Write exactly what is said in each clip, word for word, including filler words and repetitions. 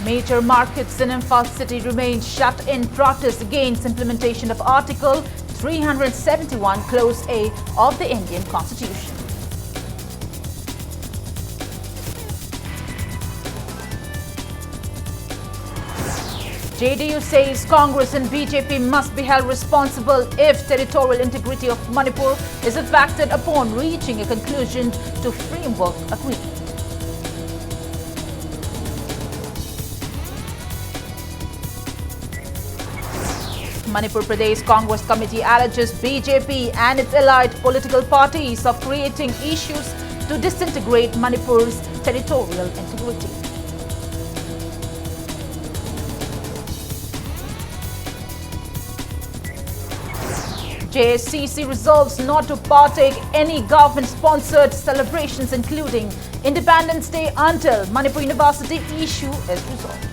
Major markets in Imphal city remain shut in protest against implementation of Article three hundred seventy-one, Clause A of the Indian Constitution. J D U says Congress and B J P must be held responsible if territorial integrity of Manipur is affected upon reaching a conclusion to framework agreement. Manipur Pradesh Congress Committee alleges B J P and its allied political parties of creating issues to disintegrate Manipur's territorial integrity. J S C C resolves not to partake any government-sponsored celebrations, including Independence Day, until Manipur University issue is resolved.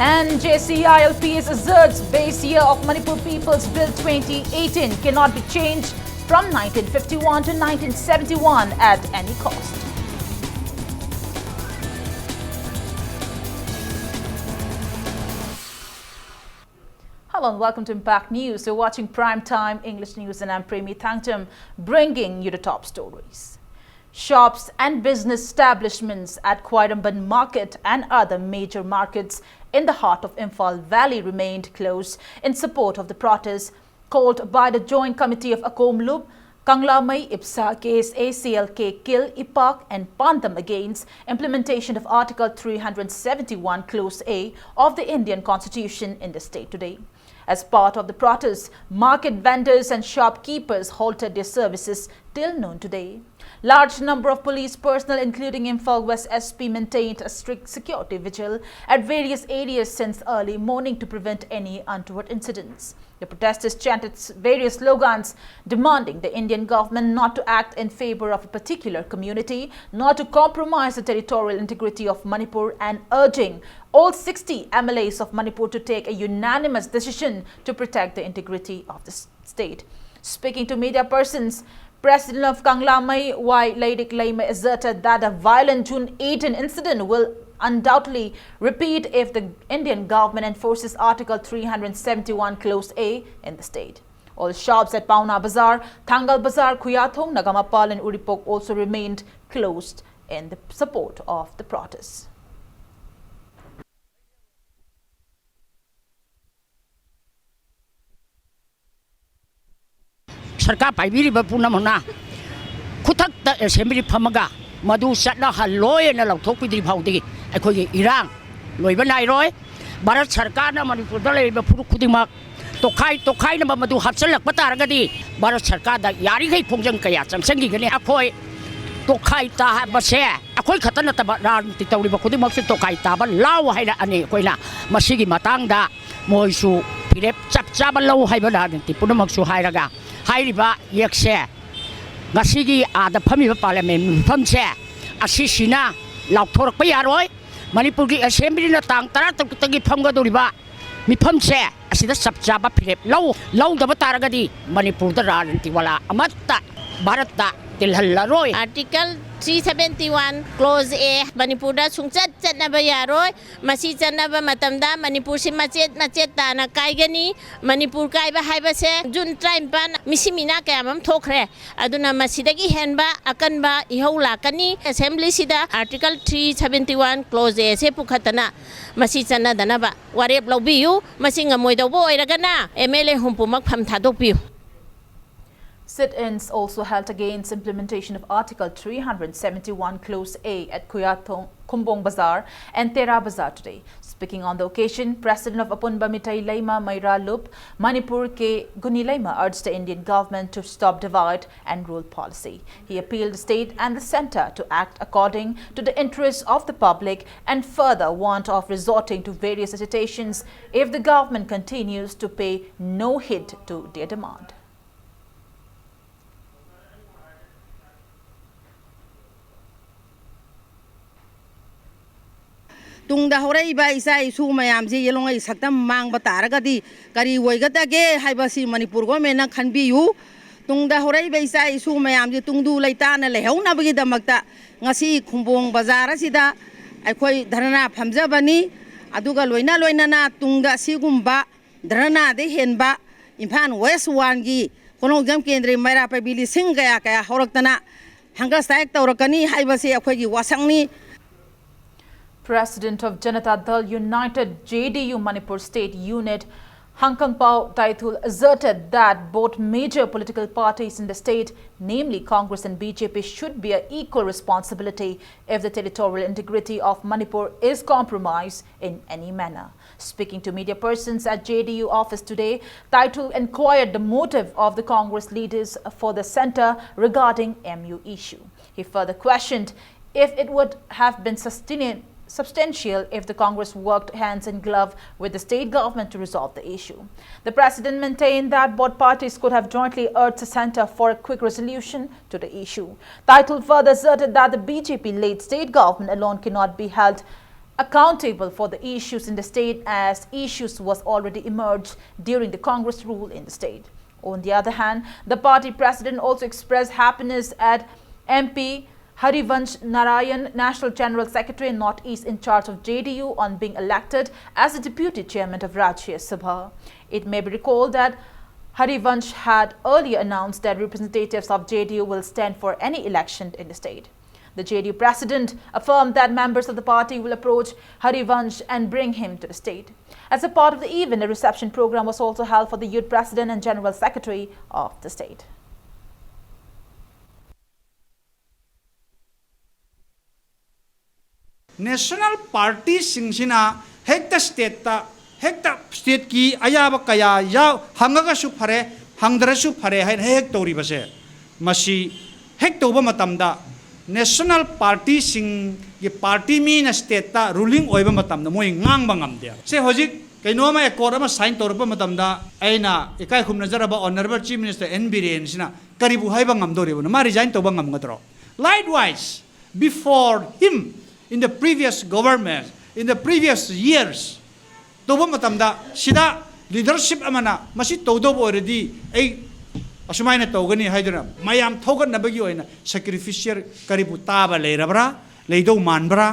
And J C I L P S asserts base year of Manipur People's Bill twenty eighteen cannot be changed from nineteen fifty-one to nineteen seventy-one at any cost. Hello and welcome to Impact News. You're watching Prime Time English News and I'm Premi Thangtam, bringing you the top stories. Shops and business establishments at Khwairamband Market and other major markets in the heart of Imphal Valley remained closed in support of the protests called by the Joint Committee of Akomlup, Kanglamei, IPSA, K S A, C L K, KIL, IPAK and PANDAM against implementation of Article three hundred seventy-one, Clause A of the Indian Constitution in the state today. As part of the protests, market vendors and shopkeepers halted their services till noon today. Large number of police personnel, including Imphal West S P, maintained a strict security vigil at various areas since early morning to prevent any untoward incidents. The protesters chanted s-, various slogans demanding the Indian government not to act in favor of a particular community, not to compromise the territorial integrity of Manipur, and urging all sixty M L As of Manipur to take a unanimous decision to protect the integrity of the s-, state. Speaking to media persons, President of Kanglamai, Y Leirik Leimai, asserted that a violent June eighteen incident will undoubtedly repeat if the Indian government enforces Article three hundred seventy-one, Clause A in the state. All shops at Paona Bazar, Thangal Bazar, Khuyathoung, Nagamapal, and Uripok also remained closed in the support of the protests. ꯁꯔꯀꯥꯔ ꯄꯥꯏꯕꯤꯔꯤꯕ ꯄꯨꯝꯅꯃꯛꯅ ꯈꯨꯊꯛꯇ assembly ꯐꯝꯃꯒ ꯃꯗꯨ ꯆꯠꯅꯍꯜꯂꯣꯏꯅ ꯂꯧꯊꯣꯛꯄꯤꯗ꯭ꯔꯤ ꯐꯥꯎꯗꯤ ꯑꯩꯈꯣꯏꯒꯤ ꯏꯔꯥꯡ ꯂꯣꯏꯕ ꯅꯥꯏꯔꯣꯏ꯫ ꯚꯥꯔꯠ ꯁꯔꯀꯥꯔꯅ ꯃꯅꯤꯄꯨꯔꯗ ꯂꯩꯔꯤꯕ ꯐꯨꯔꯨꯞ ꯈꯨꯗꯤꯡꯃꯛ ꯇꯣꯈꯥꯏ ꯇꯣꯈꯥꯏꯅꯕ ꯃꯗꯨ ꯍꯥꯞꯆꯤꯜꯂꯛꯄ ꯇꯥꯔꯒꯗꯤ ꯚꯥꯔꯠ ꯁꯔꯀꯥꯔꯗ ꯌꯥꯔꯤꯈꯩ ꯈꯣꯡꯖꯪ ꯀꯌꯥ ꯆꯪꯁꯤꯟꯈꯤꯒꯅꯤ꯫ ꯑꯩꯈꯣꯏ ꯇꯣꯈꯥꯏ ꯇꯥꯕꯁꯦ ꯑꯩꯈꯣꯏ ꯈꯛꯇ ꯅꯠꯇꯕ ꯔꯥꯖꯅꯤꯇꯤ ꯇꯧꯔꯤꯕ ꯈꯨꯗꯤꯡꯃꯛꯁꯨ ꯇꯣꯈꯥꯏ ꯇꯥꯕ ꯂꯥꯎ ꯍꯥꯏꯔꯛꯑꯅꯤ꯫ ꯑꯩꯈꯣꯏꯅ ꯃꯁꯤꯒꯤ ꯃꯇꯥꯡꯗ ꯃꯣꯏꯁꯨ ꯐꯤꯔꯦꯞ ꯆꯞ ꯆꯥꯕ ꯂꯧ ꯍꯥꯏꯕ ꯔꯥꯖꯅꯤꯇꯤ ꯄꯨꯝꯅꯃꯛꯁꯨ ꯍꯥꯏꯔꯒ ꯍꯥꯏꯔꯤꯕ ꯌꯦꯛꯁꯦ ꯉꯁꯤꯒꯤ ꯑꯥꯗ ꯐꯝꯃꯤꯕ ꯄꯥꯔꯂꯤꯌꯥꯃꯦꯟ ꯃꯤꯐꯝꯁꯦ ꯑꯁꯤꯁꯤꯅ ꯂꯥꯎꯊꯣꯔꯛꯄ ꯌꯥꯔꯣꯏ꯫ ꯃꯅꯤꯄꯨꯔꯒꯤ ꯑꯦꯁꯦꯝꯕ꯭ꯂꯤꯅ ꯇꯥꯡ ꯇꯔꯥꯇꯔꯨꯛꯇꯒꯤ ꯐꯝꯒꯗꯧꯔꯤꯕ ꯃꯤꯐꯝꯁꯦ ꯑꯁꯤꯗ ꯆꯞ ꯆꯥꯕ ꯐꯤꯔꯦꯞ ꯂꯧ꯫ ꯂꯧꯗꯕ ꯇꯥꯔꯒꯗꯤ ꯃꯅꯤꯄꯨꯔꯗ ꯔꯥꯖꯅꯤꯇꯤ ꯋꯥꯂꯥ ꯑꯃꯠꯇ ꯚꯥꯔꯠꯇ ꯇꯤꯜꯍꯜꯂꯔꯣꯏ꯫ Article three seventy one Clause A ꯃꯅꯤꯄꯨꯔꯗ ꯁꯨꯡꯆꯠ ꯆꯠꯅꯕ ꯌꯥꯔꯣꯏ꯫ ꯃꯁꯤ ꯆꯠꯅꯕ ꯃꯇꯝꯗ ꯃꯅꯤꯄꯨꯔꯁꯤ ꯃꯆꯦꯠ ꯃꯆꯦꯠ ꯇꯥꯅ ꯀꯥꯏꯒꯅꯤ꯫ ꯃꯅꯤꯄꯨꯔ ꯀꯥꯏꯕ ꯍꯥꯏꯕꯁꯦ ꯖꯨꯟ ꯇꯔꯥꯅꯤꯄꯥꯟ ꯃꯤꯁꯤ ꯃꯤꯅꯥ ꯀꯌꯥ ꯑꯃ ꯊꯣꯛꯈ꯭ꯔꯦ꯫ ꯑꯗꯨꯅ ꯃꯁꯤꯗꯒꯤ ꯍꯦꯟꯕ ꯑꯀꯟꯕ ꯏꯍꯧ ꯂꯥꯛꯀꯅꯤ꯫ ꯑꯦꯁꯦꯝꯕ꯭ꯂꯤꯁꯤꯗ Article three seventy one Clause A ꯁꯦ ꯄꯨꯈꯠꯇꯅ ꯃꯁꯤ ꯆꯠꯅꯗꯅꯕ ꯋꯥꯔꯦꯞ ꯂꯧꯕꯤꯌꯨ꯫ ꯃꯁꯤ ꯉꯝꯃꯣꯏꯗꯧꯕ ꯑꯣꯏꯔꯒꯅ M L A ꯍꯨꯝꯐꯨꯃꯛ ꯐꯝ ꯊꯥꯗꯣꯛꯄꯤꯌꯨ꯫ Sit-ins also held against implementation of Article three hundred seventy-one, Clause A at Khuyathoung, Khumbong Bazar and Tera Bazar today. Speaking on the occasion, President of Apunba Meitei Leima Meira Lup, Manipur K Guni Leima urged the Indian government to stop divide and rule policy. He appealed the state and the centre to act according to the interests of the public and further warned of resorting to various agitations if the government continues to pay no heed to their demand. ꯇꯨꯡꯗ ꯍꯧꯔꯛꯏꯕ ꯏꯆꯥ ꯏꯁꯨ ꯃꯌꯥꯝꯁꯤ ꯌꯦꯂꯣꯡꯉꯩ ꯁꯛꯇꯝ ꯃꯥꯡꯕ ꯇꯥꯔꯒꯗꯤ ꯀꯔꯤ ꯑꯣꯏꯒꯗꯒꯦ ꯍꯥꯏꯕꯁꯤ ꯃꯅꯤꯄꯨꯔ ꯒꯣꯔꯃꯦꯟꯅ ꯈꯟꯕꯤꯌꯨ꯫ ꯇꯨꯡꯗ ꯍꯧꯔꯛꯏꯕ ꯏꯆꯥ ꯏꯁꯨ ꯃꯌꯥꯝꯁꯤ ꯇꯨꯡꯗꯨ ꯂꯩꯇꯥꯅ ꯂꯩꯍꯧꯅꯕꯒꯤꯗꯃꯛꯇ ꯉꯁꯤ ꯈꯨꯝꯕꯣꯡ ꯕꯖꯥꯔ ꯑꯁꯤꯗ ꯑꯩꯈꯣꯏ ꯙꯔꯅꯥ ꯐꯝꯖꯕꯅꯤ꯫ ꯑꯗꯨꯒ ꯂꯣꯏꯅ ꯂꯣꯏꯅꯅ ꯇꯨꯡꯗ ꯑꯁꯤꯒꯨꯝꯕ ꯙꯔꯅꯥꯗ ꯍꯦꯟꯕ ꯏꯝꯐꯥꯜ ꯋꯦꯁ ꯋꯥꯟꯒꯤ ꯀꯣꯅꯧꯖꯝ ꯀꯦꯟꯗ꯭ꯔꯒꯤ ꯃꯩꯔꯥ ꯄꯥꯏꯕꯤ ꯂꯤꯁꯤꯡ ꯀꯌꯥ ꯀꯌꯥ ꯍꯧꯔꯛꯇꯅ ꯍꯪꯒꯔ ꯁ꯭ꯇ꯭ꯔꯥꯏꯛ ꯇꯧꯔꯛꯀꯅꯤ ꯍꯥꯏꯕꯁꯤ ꯑꯩꯈꯣꯏꯒꯤ ꯋꯥꯁꯛꯅꯤ꯫ President of Janata Dal United, J D U Manipur State Unit, Hangkangpao Taithul, asserted that both major political parties in the state, namely Congress and B J P, should bear equal responsibility if the territorial integrity of Manipur is compromised in any manner. Speaking to media persons at J D U office today, Taithul inquired the motive of the Congress leaders for the centre regarding M U issue. He further questioned if it would have been sustaining substantial if the Congress worked hands in glove with the state government to resolve the issue. The president maintained that both parties could have jointly urged the centre for a quick resolution to the issue. Taithul further asserted that the B J P-led state government alone cannot be held accountable for the issues in the state, as issues was already emerged during the Congress rule in the state. On the other hand, the party president also expressed happiness at M P Harivansh Narayan, National General Secretary and Northeast in charge of J D U, on being elected as the Deputy Chairman of Rajya Sabha. It may be recalled that Harivansh had earlier announced that representatives of J D U will stand for any election in the state. The J D U president affirmed that members of the party will approach Harivansh and bring him to the state. As a part of the event, a reception program was also held for the youth president and general secretary of the state. National party ꯁꯤꯡꯁꯤꯅ ꯍꯦꯛꯇ state ꯇ ꯍꯦꯛꯇ state ꯀꯤ ꯑꯌꯥꯕ ꯀꯌꯥ ꯌꯥꯎ ꯍꯪꯉꯒꯁꯨ ꯐꯔꯦ, ꯍꯪꯗ꯭ꯔꯁꯨ ꯐꯔꯦ ꯍꯥꯏꯅ ꯍꯦꯛ ꯇꯧꯔꯤꯕꯁꯦ, ꯃꯁꯤ ꯍꯦꯛ ꯇꯧꯕ ꯃꯇꯝꯗ national party ꯁꯤꯡꯒꯤ party ꯃꯤꯅ state ꯇ ruling ꯑꯣꯏꯕ ꯃꯇꯝꯗ ꯃꯣꯏ ꯉꯥꯡꯕ ꯉꯝꯗꯦ꯫ ꯁꯦ ꯍꯧꯖꯤꯛ ꯀꯩꯅꯣꯝꯃ accord ꯑꯃ sign ꯇꯧꯔꯛꯄ ꯃꯇꯝꯗ ꯑꯩꯅ ꯏꯀꯥꯏ ꯈꯨꯝꯅꯖꯔꯕ Honourable Chief Minister N Biren ꯁꯤꯅ ꯀꯔꯤꯕꯨ ꯍꯥꯏꯕ ꯉꯝꯗꯧꯔꯤꯕꯅꯣ? ꯃꯥ resign ꯇꯧꯕ ꯉꯝꯒꯗ꯭ꯔꯣ? Likewise, before him, in the previous government, in the previous years, ꯇꯧꯕ ꯃꯇꯝꯗ ꯁꯤꯗ leadership ꯑꯃꯅ ꯃꯁꯤ ꯇꯧꯗꯧꯕ ꯑꯣꯏꯔꯗꯤ ꯑꯩ ꯑꯁꯨꯃꯥꯏꯅ ꯇꯧꯒꯅꯤ ꯍꯥꯏꯗꯨꯅ ꯃꯌꯥꯝ ꯊꯧꯒꯠꯅꯕꯒꯤ ꯑꯣꯏꯅ sacrificial ꯀꯔꯤꯕꯨ ꯇꯥꯕ ꯂꯩꯔꯕ꯭ꯔꯥ? ꯂꯩꯗꯧ ꯃꯥꯟꯕ꯭ꯔꯥ?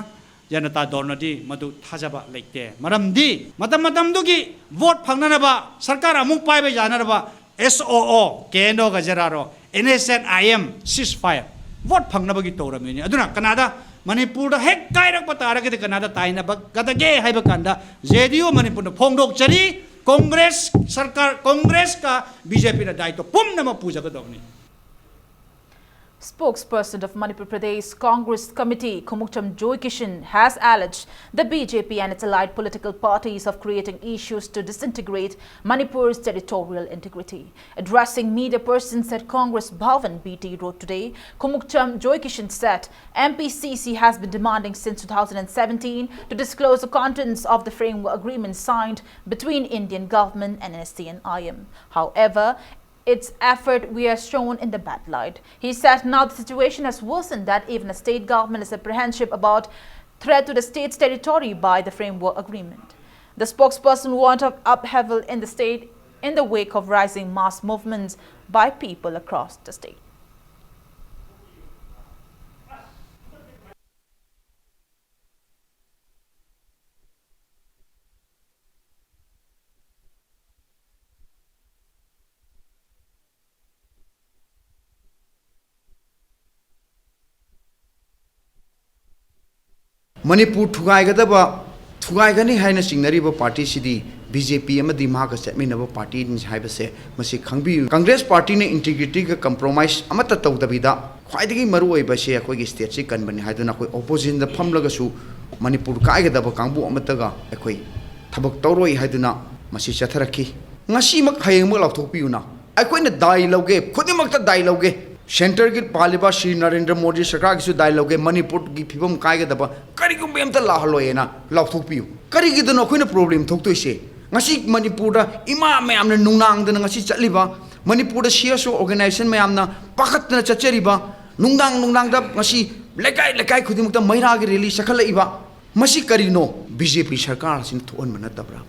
ꯖꯅꯇꯥ ꯗꯜꯅꯗꯤ ꯃꯗꯨ ꯊꯥꯖꯕ ꯂꯩꯇꯦ꯫ ꯃꯔꯝꯗꯤ ꯃꯇꯝ ꯃꯇꯝꯗꯨꯒꯤ vote ꯐꯪꯅꯅꯕ, ꯁꯔꯀꯥꯔ ꯑꯃꯨꯛ ꯄꯥꯏꯕ ꯌꯥꯅꯅꯕ S O O, K N O ꯒ Z R O, N S and I M ceasefire, vote ꯐꯪꯅꯕꯒꯤ ꯇꯧꯔꯝꯃꯤꯅꯤ꯫ ꯑꯗꯨꯅ ꯀꯅꯥꯗ ꯃꯅꯤꯄꯨꯔꯗ ꯍꯦꯛ ꯀꯥꯏꯔꯛꯄ ꯇꯥꯔꯒꯗꯤ ꯀꯅꯥꯗ ꯇꯥꯏꯅꯕꯒꯗꯒꯦ ꯍꯥꯏꯕ ꯀꯥꯟꯗ, J D U ꯃꯅꯤꯄꯨꯔꯅ ꯐꯣꯡꯗꯣꯛꯆꯔꯤ, ꯀꯣꯡꯒ꯭ꯔꯦꯁ ꯁꯔꯀꯥꯔ, ꯀꯣꯡꯒ꯭ꯔꯦꯁꯀ B J P ꯅ ꯗꯥꯏꯇꯣ ꯄꯨꯝꯅꯃꯛ ꯄꯨꯖꯒꯗꯕꯅꯤ꯫ Spokesperson of Manipur Pradesh Congress Committee, Khomukcham Joy Kishan, has alleged the B J P and its allied political parties of creating issues to disintegrate Manipur's territorial integrity. Addressing media persons at Congress Bhavan, B T Road today, Khomukcham Joy Kishan said M P C C has been demanding since two thousand seventeen to disclose the contents of the framework agreement signed between Indian government and N S C N I M. However, its effort were shown in the bad light. He said now the situation has worsened, that even a state government is apprehensive about threat to the state's territory by the framework agreement. The spokesperson warned of upheaval in the state in the wake of rising mass movements by people across the state. Manipur ꯊꯨꯒꯥꯏꯒꯗꯕ, ꯊꯨꯒꯥꯏꯒꯅꯤ ꯍꯥꯏꯅ ꯆꯤꯡꯅꯔꯤꯕ ꯄꯥꯔꯇꯤꯁꯤꯗꯤ B J P ꯑꯃꯗꯤ ꯃꯍꯥꯛꯀ ꯆꯠꯃꯤꯟꯅꯕ ꯄꯥꯔꯇꯤꯅꯤ ꯍꯥꯏꯕꯁꯦ ꯃꯁꯤ ꯈꯪꯕꯤꯌꯨ꯫ Congress ꯄꯥꯔꯇꯤꯅ integrityꯒ compromise ꯑꯃꯠꯇ ꯇꯧꯗꯕꯤꯗ ꯈ꯭ꯋꯥꯏꯗꯒꯤ ꯃꯔꯨꯑꯣꯏꯕꯁꯦ ꯑꯩꯈꯣꯏꯒꯤ stateꯁꯤ ꯀꯟꯕꯅꯤ ꯍꯥꯏꯗꯨꯅ ꯑꯩꯈꯣꯏ oppositionꯗ ꯐꯝꯂꯒꯁꯨ ꯃꯅꯤꯄꯨꯔ ꯀꯥꯏꯒꯗꯕ ꯀꯥꯡꯕꯨ ꯑꯃꯠꯇꯒ ꯑꯩꯈꯣꯏ ꯊꯕꯛ ꯇꯧꯔꯣꯏ ꯍꯥꯏꯗꯨꯅ ꯃꯁꯤ ꯆꯠꯊꯔꯛꯈꯤ꯫ ꯉꯁꯤꯃꯛ ꯍꯌꯦꯡꯃꯛ ꯂꯥꯎꯊꯣꯛꯄꯤꯌꯨꯅ꯫ ꯑꯩꯈꯣꯏꯅ ꯗꯥꯏ ꯂꯧꯒꯦ, ꯈꯨꯗꯤꯡꯃꯛꯇ ꯗꯥꯏ ꯂꯧꯒꯦ꯫ Centreꯒꯤ ꯄꯥꯜꯂꯤꯕ ꯁ꯭ꯔꯤ ꯅꯔꯦꯟꯗ꯭ꯔ ꯃꯣꯗꯤ ꯁꯔꯀꯥꯔꯒꯤꯁꯨ ꯗꯥꯏ ꯂꯧꯒꯦ, ꯃꯅꯤꯄꯨꯔꯒꯤ ꯐꯤꯕꯝ ꯀꯥꯏꯒꯗꯕ ꯀꯔꯤꯒꯨꯝꯕ ꯑꯝꯇ ꯂꯥꯛꯍꯜꯂꯣꯏꯅ ꯂꯥꯎꯊꯣꯛꯄꯤꯌꯨ꯫ ꯀꯔꯤꯒꯤꯗꯅꯣ ꯑꯩꯈꯣꯏꯅ problem ꯊꯣꯛꯇꯣꯏꯁꯦ? ꯉꯁꯤ ꯃꯅꯤꯄꯨꯔꯗ ꯏꯃꯥ ꯃꯌꯥꯝꯅ ꯅꯨꯡꯅꯥꯡꯗꯅ ꯉꯁꯤ ꯆꯠꯂꯤꯕ, ꯃꯅꯤꯄꯨꯔꯗ C S O organization ꯃꯌꯥꯝꯅ ꯄꯥꯈꯠꯇꯅ ꯆꯠꯆꯔꯤꯕ, ꯅꯨꯡꯗꯥꯡ ꯅꯨꯡꯗꯥꯡꯗ ꯉꯁꯤ ꯂꯩꯀꯥꯏ ꯂꯩꯀꯥꯏ ꯈꯨꯗꯤꯡꯃꯛꯇ ꯃꯩꯔꯥꯒꯤ rally ꯆꯠꯈꯠꯂꯛꯏꯕ, ꯃꯁꯤ ꯀꯔꯤꯅꯣ? B J P ꯁꯔꯀꯥꯔ ꯑꯁꯤꯅ ꯊꯣꯛꯍꯟꯕ ꯅꯠꯇꯕ꯭ꯔꯥ?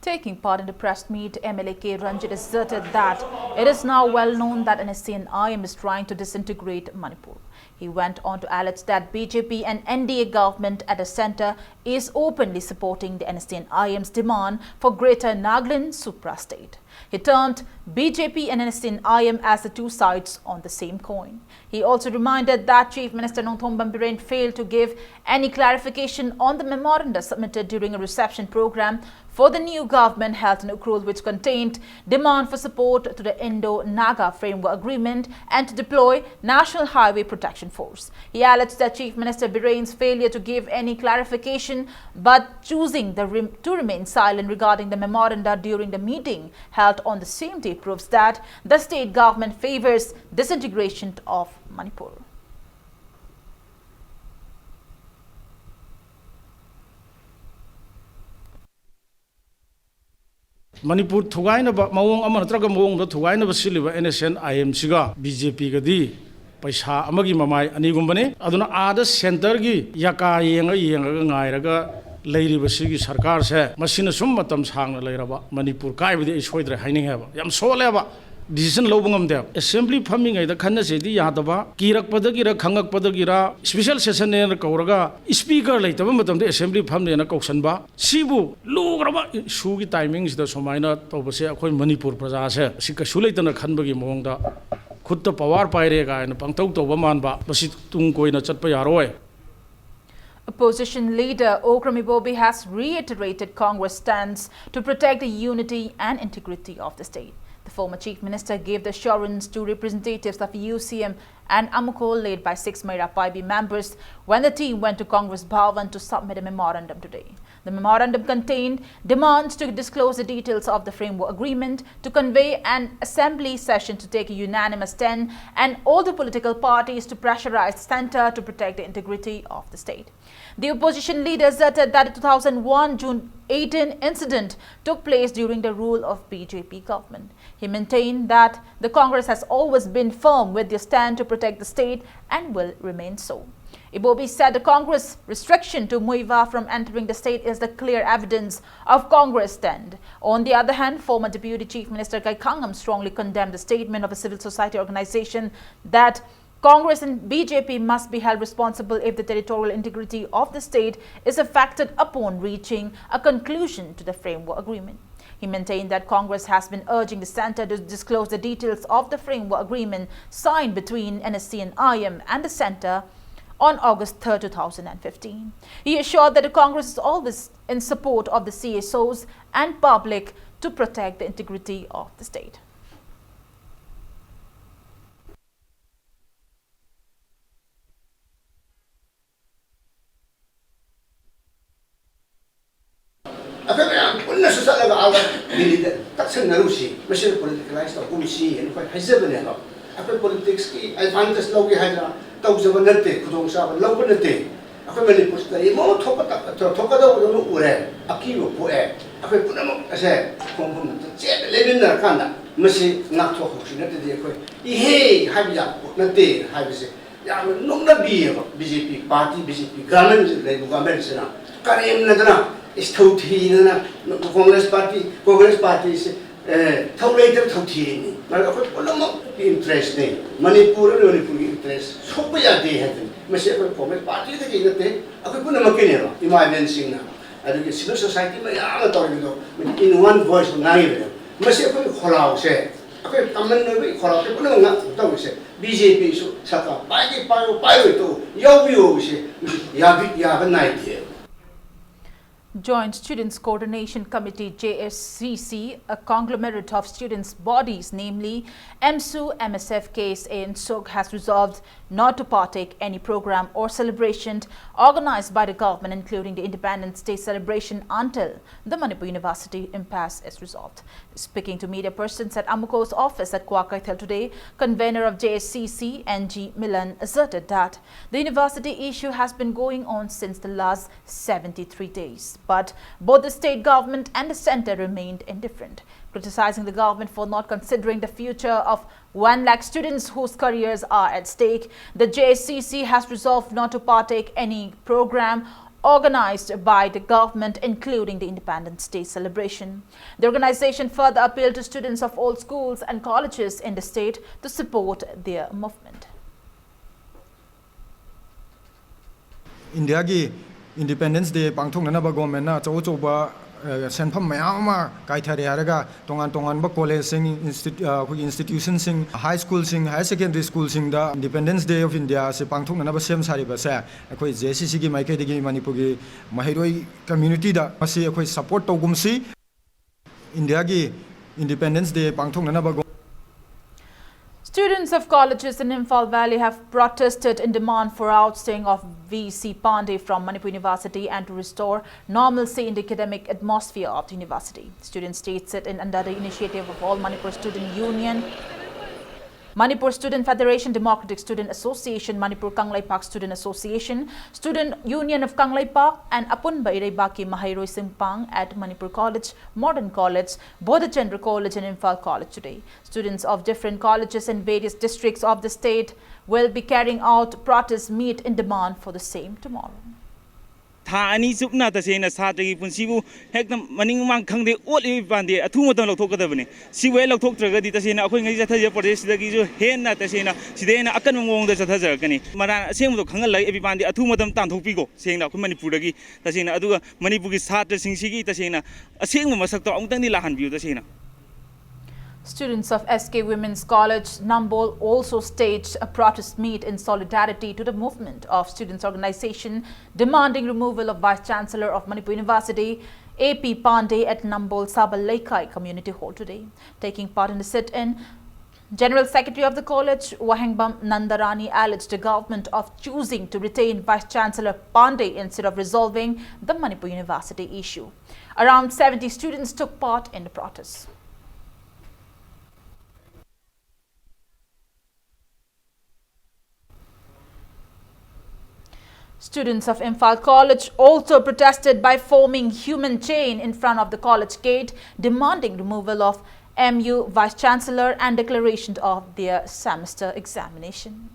Taking part in the press meet, M L A K Ranjit asserted that it is now well known that N S C N I M is trying to disintegrate Manipur. He went on to allege that B J P and N D A government at the centre is openly supporting the N S C N I M's demand for Greater Nagaland supra-state. He termed B J P and N S C N I M as the two sides on the same coin. He also reminded that Chief Minister Nongthombam Biren failed to give any clarification on the memoranda submitted during a reception programme for the new government held in Ukhrul, which contained demand for support to the Indo-Naga Framework Agreement and to deploy National Highway Protection Force. He alleged that Chief Minister Biren's failure to give any clarification but choosing the rem- to remain silent regarding the memoranda during the meeting held on the same day proves that the state government favours disintegration of Manipur. Manipur ꯊꯨꯒꯥꯏꯅꯕ ꯃꯑꯣꯡ ꯑꯃ ꯅꯠꯇ꯭ꯔꯒ ꯃꯑꯣꯡꯗ ꯊꯨꯒꯥꯏꯅꯕ ꯁꯤꯜꯂꯤꯕ N S N I ꯑꯦꯝꯁꯤꯒ B J ꯄꯤꯒꯗꯤ ꯄꯩꯁꯥ ꯑꯃꯒꯤ ꯃꯃꯥꯏ ꯑꯅꯤꯒꯨꯝꯕꯅꯤ꯫ ꯑꯗꯨꯅ ꯑꯥꯗ ꯁꯦꯟꯇꯔꯒꯤ ꯌꯥꯀꯥ ꯌꯦꯡꯉ ꯌꯦꯡꯉꯒ ꯉꯥꯏꯔꯒ ꯂꯩꯔꯤꯕ ꯁꯤꯒꯤ ꯁꯔꯀꯥꯔꯁꯦ, ꯃꯁꯤꯅ ꯁꯨꯝ ꯃꯇꯝ ꯁꯥꯡꯅ ꯂꯩꯔꯕ ꯃꯅꯤꯄꯨꯔ ꯀꯥꯏꯕꯗꯤ ꯑꯩ ꯁꯣꯏꯗ꯭ꯔꯦ ꯍꯥꯏꯅꯤꯡꯉꯦꯕ꯫ ꯌꯥꯝ ꯁꯣꯜꯂꯦꯕ, ꯗꯤꯁꯤꯖꯟ ꯂꯧꯕ ꯉꯝꯗꯦꯕ꯫ ꯑꯦꯁꯦꯝꯕ꯭ꯂꯤ ꯐꯝꯃꯤꯉꯩꯗ ꯈꯟꯅꯁꯦꯗꯤ ꯌꯥꯗꯕ, ꯀꯤꯔꯛꯄꯗꯒꯤꯔ ꯈꯪꯉꯛꯄꯗꯒꯤꯔ ꯏꯁꯄꯤꯁꯦꯜ ꯁꯦꯁꯟꯅꯦꯅ ꯀꯧꯔꯒ ꯏꯁꯄꯤꯀꯔ ꯂꯩꯇꯕ ꯃꯇꯝꯗ ꯑꯦꯁꯦꯝꯕ꯭ꯂꯤ ꯐꯝꯅꯦꯅ ꯀꯧꯁꯟꯕ, ꯁꯤꯕꯨ ꯂꯨꯈ꯭ꯔꯕ ꯏꯁꯨꯒꯤ ꯇꯥꯏꯃꯤꯡꯁꯤꯗ ꯁꯨꯃꯥꯏꯅ ꯇꯧꯕꯁꯦ ꯑꯩꯈꯣꯏ ꯃꯅꯤꯄꯨꯔ ꯄ꯭ꯔꯖꯥꯁꯦ ꯁꯤ ꯀꯩꯁꯨ ꯂꯩꯇꯅ ꯈꯟꯕꯒꯤ ꯃꯑꯣꯡꯗ ꯈꯨꯠꯇ ꯄꯋꯥꯔ ꯄꯥꯏꯔꯦ ꯀꯥꯏꯅ ꯄꯪꯇꯧ ꯇꯧꯕ ꯃꯥꯟꯕ, ꯃꯁꯤ ꯇꯨꯡ ꯀꯣꯏꯅ ꯆꯠꯄ ꯌꯥꯔꯣꯏ꯫ Opposition leader Okram Ibobi has reiterated Congress stance to protect the unity and integrity of the state. The former chief minister gave the assurance to representatives of U C M and Amukol, led by six Meira Paibi members, when the team went to Congress Bhavan to submit a memorandum today. The memorandum contained demands to disclose the details of the framework agreement, to convene an assembly session to take a unanimous stand, and all the political parties to pressurize the centre to protect the integrity of the state. The opposition leader asserted that the two thousand one June eighteen incident took place during the rule of B J P government. He maintained that the Congress has always been firm with their stand to protect the state and will remain so. Ibobi said the Congress restriction to Muivah from entering the state is the clear evidence of Congress stand. On the other hand, former Deputy Chief Minister Keikhangam strongly condemned the statement of a civil society organization that Congress and B J P must be held responsible if the territorial integrity of the state is affected upon reaching a conclusion to the framework agreement. He maintained that Congress has been urging the center to disclose the details of the framework agreement signed between N S C and I M and the center on August third, two thousand fifteen. He assured that the Congress is always in support of the C S Os and public to protect the integrity of the state. ꯑꯩꯈꯣꯏ ꯃꯌꯥꯝ ꯄꯨꯟꯅꯁꯨ ꯆꯠꯂꯒ ꯑꯥꯗ ꯗꯤꯜꯂꯤꯗ ꯇꯛꯁꯟꯅꯔꯨꯁꯤ, ꯃꯁꯤꯗ ꯄꯣꯂꯤꯇꯤꯀꯦꯂꯥꯏꯁ ꯇꯧꯒꯨꯝꯁꯤ ꯍꯥꯏꯅ ꯑꯩꯈꯣꯏ ꯍꯥꯏꯖꯕꯅꯦꯕ꯫ ꯑꯩꯈꯣꯏ ꯄꯣꯂꯤꯇꯤꯛꯁꯀꯤ advantage ꯂꯧꯒꯦ ꯍꯥꯏꯗꯅ ꯇꯧꯖꯕ ꯅꯠꯇꯦ, ꯈꯨꯗꯣꯡꯆꯥꯕ ꯂꯧꯕ ꯅꯠꯇꯦ꯫ ꯑꯩꯈꯣꯏ ꯃꯅꯤꯄꯨꯔꯁꯤꯗ ꯀꯔꯤꯃꯣ ꯊꯣꯛꯄ ꯊꯣꯛꯀꯗꯧꯕꯗꯧꯅ ꯎꯔꯦ, ꯑꯀꯤꯕ ꯄꯣꯛꯑꯦ꯫ ꯑꯩꯈꯣꯏ ꯄꯨꯝꯅꯃꯛ ꯑꯁꯦ ꯈꯣꯡꯐꯝꯗ ꯆꯦꯠꯅ ꯂꯩꯃꯤꯟꯅꯔꯀꯥꯟꯗ ꯃꯁꯤ ꯉꯥꯛꯊꯣꯛꯍꯧꯁꯤ, ꯅꯠꯇ꯭ꯔꯗꯤ ꯑꯩꯈꯣꯏ ꯏꯍꯦ ꯍꯥꯏꯕ ꯌꯥꯕ ꯄꯣꯠ ꯅꯠꯇꯦ ꯍꯥꯏꯕꯁꯦ ꯌꯥꯝꯅ ꯅꯣꯛꯅꯕꯤꯌꯦꯕ꯫ ꯕꯤ ꯖꯦ ꯄꯤ ꯄꯥꯔꯇꯤ, ꯕꯤ ꯖꯦ ꯄꯤ ꯒꯚꯔꯟꯃꯦꯟꯁꯤꯗ ꯂꯩꯕ ꯒꯚꯔꯟꯃꯦꯟꯁꯤꯅ ꯀꯔꯦꯝꯅꯗꯅ, ꯏꯁ ꯊꯧꯊꯤꯗꯅ, ꯀꯣꯡꯒ꯭ꯔꯦꯁ ꯄꯥꯔꯇꯤ, ꯀꯣꯡꯒ꯭ꯔꯦꯁ ꯄꯥꯔꯇꯤꯁꯤ ꯊꯧ ꯂꯩꯇꯅ ꯊꯧꯊꯤꯅꯤ꯫ ꯃꯔꯝꯗꯤ ꯑꯩꯈꯣꯏ ꯄꯨꯝꯅꯃꯛꯀꯤ ꯏꯟꯇꯔꯦꯁꯅꯤ, ꯃꯅꯤꯄꯨꯔ ꯑꯃꯗꯤ ꯃꯅꯤꯄꯨꯔꯒꯤ ꯏꯟꯇꯔꯦꯁ ꯁꯣꯛꯄ ꯌꯥꯗꯦ ꯍꯥꯏꯕꯅꯤ꯫ ꯃꯁꯤ ꯑꯩꯈꯣꯏ ꯀꯣꯡꯒ꯭ꯔꯦꯁ ꯄꯥꯔꯇꯤꯗꯒꯤ ꯅꯠꯇꯦ, ꯑꯩꯈꯣꯏ ꯄꯨꯝꯅꯃꯛꯀꯤꯅꯦꯕ꯫ ꯏꯃꯥ ꯏꯕꯦꯟꯁꯤꯡꯅ, ꯑꯗꯒꯤ ꯁꯤꯚꯤꯜ ꯁꯣꯁꯥꯏꯇꯤ ꯃꯌꯥꯝꯅ ꯇꯧꯔꯤꯕꯗꯣ in one voice ꯉꯥꯡꯉꯤꯕꯅꯦꯕ꯫ ꯃꯁꯤ ꯑꯩꯈꯣꯏꯒꯤ ꯈꯣꯜꯂꯥꯎꯁꯦ, ꯑꯩꯈꯣꯏ ꯀꯃꯟ ꯑꯣꯏꯕ ꯈꯣꯜꯂꯥꯎꯁꯦ ꯄꯨꯝꯅꯃꯛ ꯉꯥꯛ ꯇꯧꯔꯤꯁꯦ꯫ ꯕꯤ ꯖꯦ ꯄꯤꯁꯨ ꯁꯔꯀꯥꯔ ꯄꯥꯏꯒꯦ ꯄꯥꯏꯌꯨ, ꯄꯥꯏꯔꯣꯏ ꯇꯣꯛꯎ, ꯌꯥꯎꯕꯤꯌꯨ ꯍꯥꯏꯕꯁꯦ ꯃꯁꯤ ꯌꯥꯕꯤ-, ꯌꯥꯕ ꯅꯥꯏꯗꯦ꯫ Joint Students Coordination Committee, J S C C, a conglomerate of students' bodies, namely AMSU, M S F, K S A, and SOC, has resolved not to partake any program or celebration organized by the government, including the Independence Day celebration, until the Manipur University impasse is resolved. Speaking to media persons at AMUCO's office at Kwakeithel today, convener of J S C C, N G Milan, asserted that the university issue has been going on since the last seventy-three days, but both the state government and the center remained indifferent. Criticizing the government for not considering the future of one lakh students whose careers are at stake, the J S C C has resolved not to partake any program organized by the government, including the Independence Day celebration. The organization further appealed to students of all schools and colleges in the state to support their movement. ꯏꯟꯗꯤꯌꯥꯒꯤ Independence Day ꯄꯥꯡꯊꯣꯛꯅꯅꯕ ꯒꯣꯔꯃꯦꯟꯅ ꯑꯆꯧ ꯑꯆꯧꯕ ꯁꯦꯟꯐꯝ ꯃꯌꯥꯝ ꯑꯃ ꯀꯥꯏꯊꯔꯦ ꯍꯥꯏꯔꯒ, ꯇꯣꯉꯥꯟ ꯇꯣꯉꯥꯟꯕ ꯀꯣꯂꯦꯖꯁꯤꯡ, ꯑꯩꯈꯣꯏꯒꯤ ꯏꯟꯁꯇꯤꯇ꯭ꯌꯨꯁꯟꯁꯤꯡ, ꯍꯥꯏ ꯁ꯭ꯀꯨꯜꯁꯤꯡ, ꯍꯥꯌꯔ ꯁꯦꯀꯦꯟꯗꯔꯤ ꯁ꯭ꯀꯨꯜꯁꯤꯡꯗ ꯏꯟꯗꯤꯄꯦꯟꯗꯦꯟꯁ ꯗꯦ ꯑꯣꯐ ꯏꯟꯗꯤꯌꯥ ꯑꯁꯤ ꯄꯥꯡꯊꯣꯛꯅꯅꯕ ꯁꯦꯝ ꯁꯥꯔꯤꯕꯁꯦ ꯑꯩꯈꯣꯏ ꯖꯦ ꯑꯦꯁ ꯁꯤ ꯁꯤꯒꯤ ꯃꯥꯏꯀꯩꯗꯒꯤ ꯃꯅꯤꯄꯨꯔꯒꯤ ꯃꯍꯩꯔꯣꯏ ꯀꯝꯃ꯭ꯌꯨꯅꯤꯇꯤꯗ ꯃꯁꯤ ꯑꯩꯈꯣꯏ ꯁꯄꯣꯔꯠ ꯇꯧꯒꯨꯝꯁꯤ꯫ ꯏꯟꯗꯤꯌꯥꯒꯤ ꯏꯟꯗꯤꯄꯦꯟꯗꯦꯟꯁ ꯗꯦ ꯄꯥꯡꯊꯣꯛꯅꯅꯕ ꯒꯣ- Students of colleges in Imphal Valley have protested in demand for ousting of V C Pandey from Manipur University and to restore normalcy in the academic atmosphere of the university. Students state-sit-in under the initiative of All Manipur Student Union, Manipur Student Federation, Democratic Student Association, Manipur Kangleipak Student Association, Student Union of Kangleipak, and Apunba Ireibakki Mahairoi Singpang at Manipur College, Modern College, Bodhachandra College, and Imphal College today. Students of different colleges in various districts of the state will be carrying out protest meet in demand for the same tomorrow. ꯊꯥ ꯑꯅꯤ ꯆꯨꯞꯅ ꯇꯁꯦꯡꯅ ꯁꯥꯇ꯭ꯔꯒꯤ ꯄꯨꯟꯁꯤꯕꯨ ꯍꯦꯛꯇ ꯃꯅꯤꯡ ꯃꯃꯥꯡ ꯈꯪꯗꯦ ꯑꯣꯠꯂꯤꯕ ꯏꯄꯥꯟꯗꯤ ꯑꯊꯨꯕ ꯃꯇꯝ ꯂꯧꯊꯣꯛꯀꯗꯕꯅꯤ꯫ ꯁꯤꯕꯨ ꯍꯦꯛ ꯂꯧꯊꯣꯛꯇ꯭ꯔꯒꯗꯤ ꯇꯁꯦꯡꯅ ꯑꯩꯈꯣꯏ ꯉꯁꯤ ꯆꯠꯊꯔꯤꯕ ꯄ꯭ꯔꯣꯇꯦꯁꯁꯤꯗꯒꯤꯁꯨ ꯍꯦꯟꯅ ꯇꯁꯦꯡꯅ ꯁꯤꯗꯩ ꯍꯦꯟꯅ ꯑꯀꯟꯕ ꯃꯑꯣꯡꯗ ꯆꯠꯊꯖꯔꯛꯀꯅꯤ꯫ ꯃꯔꯥ ꯑꯁꯦꯡꯕꯗꯣ ꯈꯪꯍꯜꯂꯒ ꯏꯄꯥꯟꯗꯤ ꯑꯊꯨꯕ ꯃꯇꯝ ꯇꯥꯟꯊꯣꯛꯄꯤꯀꯣ꯫ ꯁꯦꯡꯅ ꯑꯩꯈꯣꯏ ꯃꯅꯤꯄꯨꯔꯗꯒꯤ ꯇꯁꯦꯡꯅ, ꯑꯗꯨꯒ ꯃꯅꯤꯄꯨꯔꯒꯤ ꯁꯥꯇ꯭ꯔꯁꯤꯡꯁꯤꯒꯤ ꯇꯁꯦꯡꯅ ꯑꯁꯦꯡꯕ ꯃꯁꯛꯇꯣ ꯑꯃꯨꯛꯇꯪꯗꯤ ꯂꯥꯛꯍꯟꯕꯤꯌꯨ ꯇꯁꯦꯡꯅ꯫ Students of S K Women's College, Nambol also staged a protest meet in solidarity to the movement of students' organization demanding removal of Vice Chancellor of Manipur University, A P Pandey, at Nambol Sabal Leikai Community Hall today. Taking part in the sit-in, General Secretary of the college, Wahengbam Nandarani, alleged the government of choosing to retain Vice Chancellor Pandey instead of resolving the Manipur University issue. Around seventy students took part in the protest. Students of Imphal College also protested by forming human chain in front of the college gate, demanding removal of M U Vice Chancellor and declaration of their semester examination.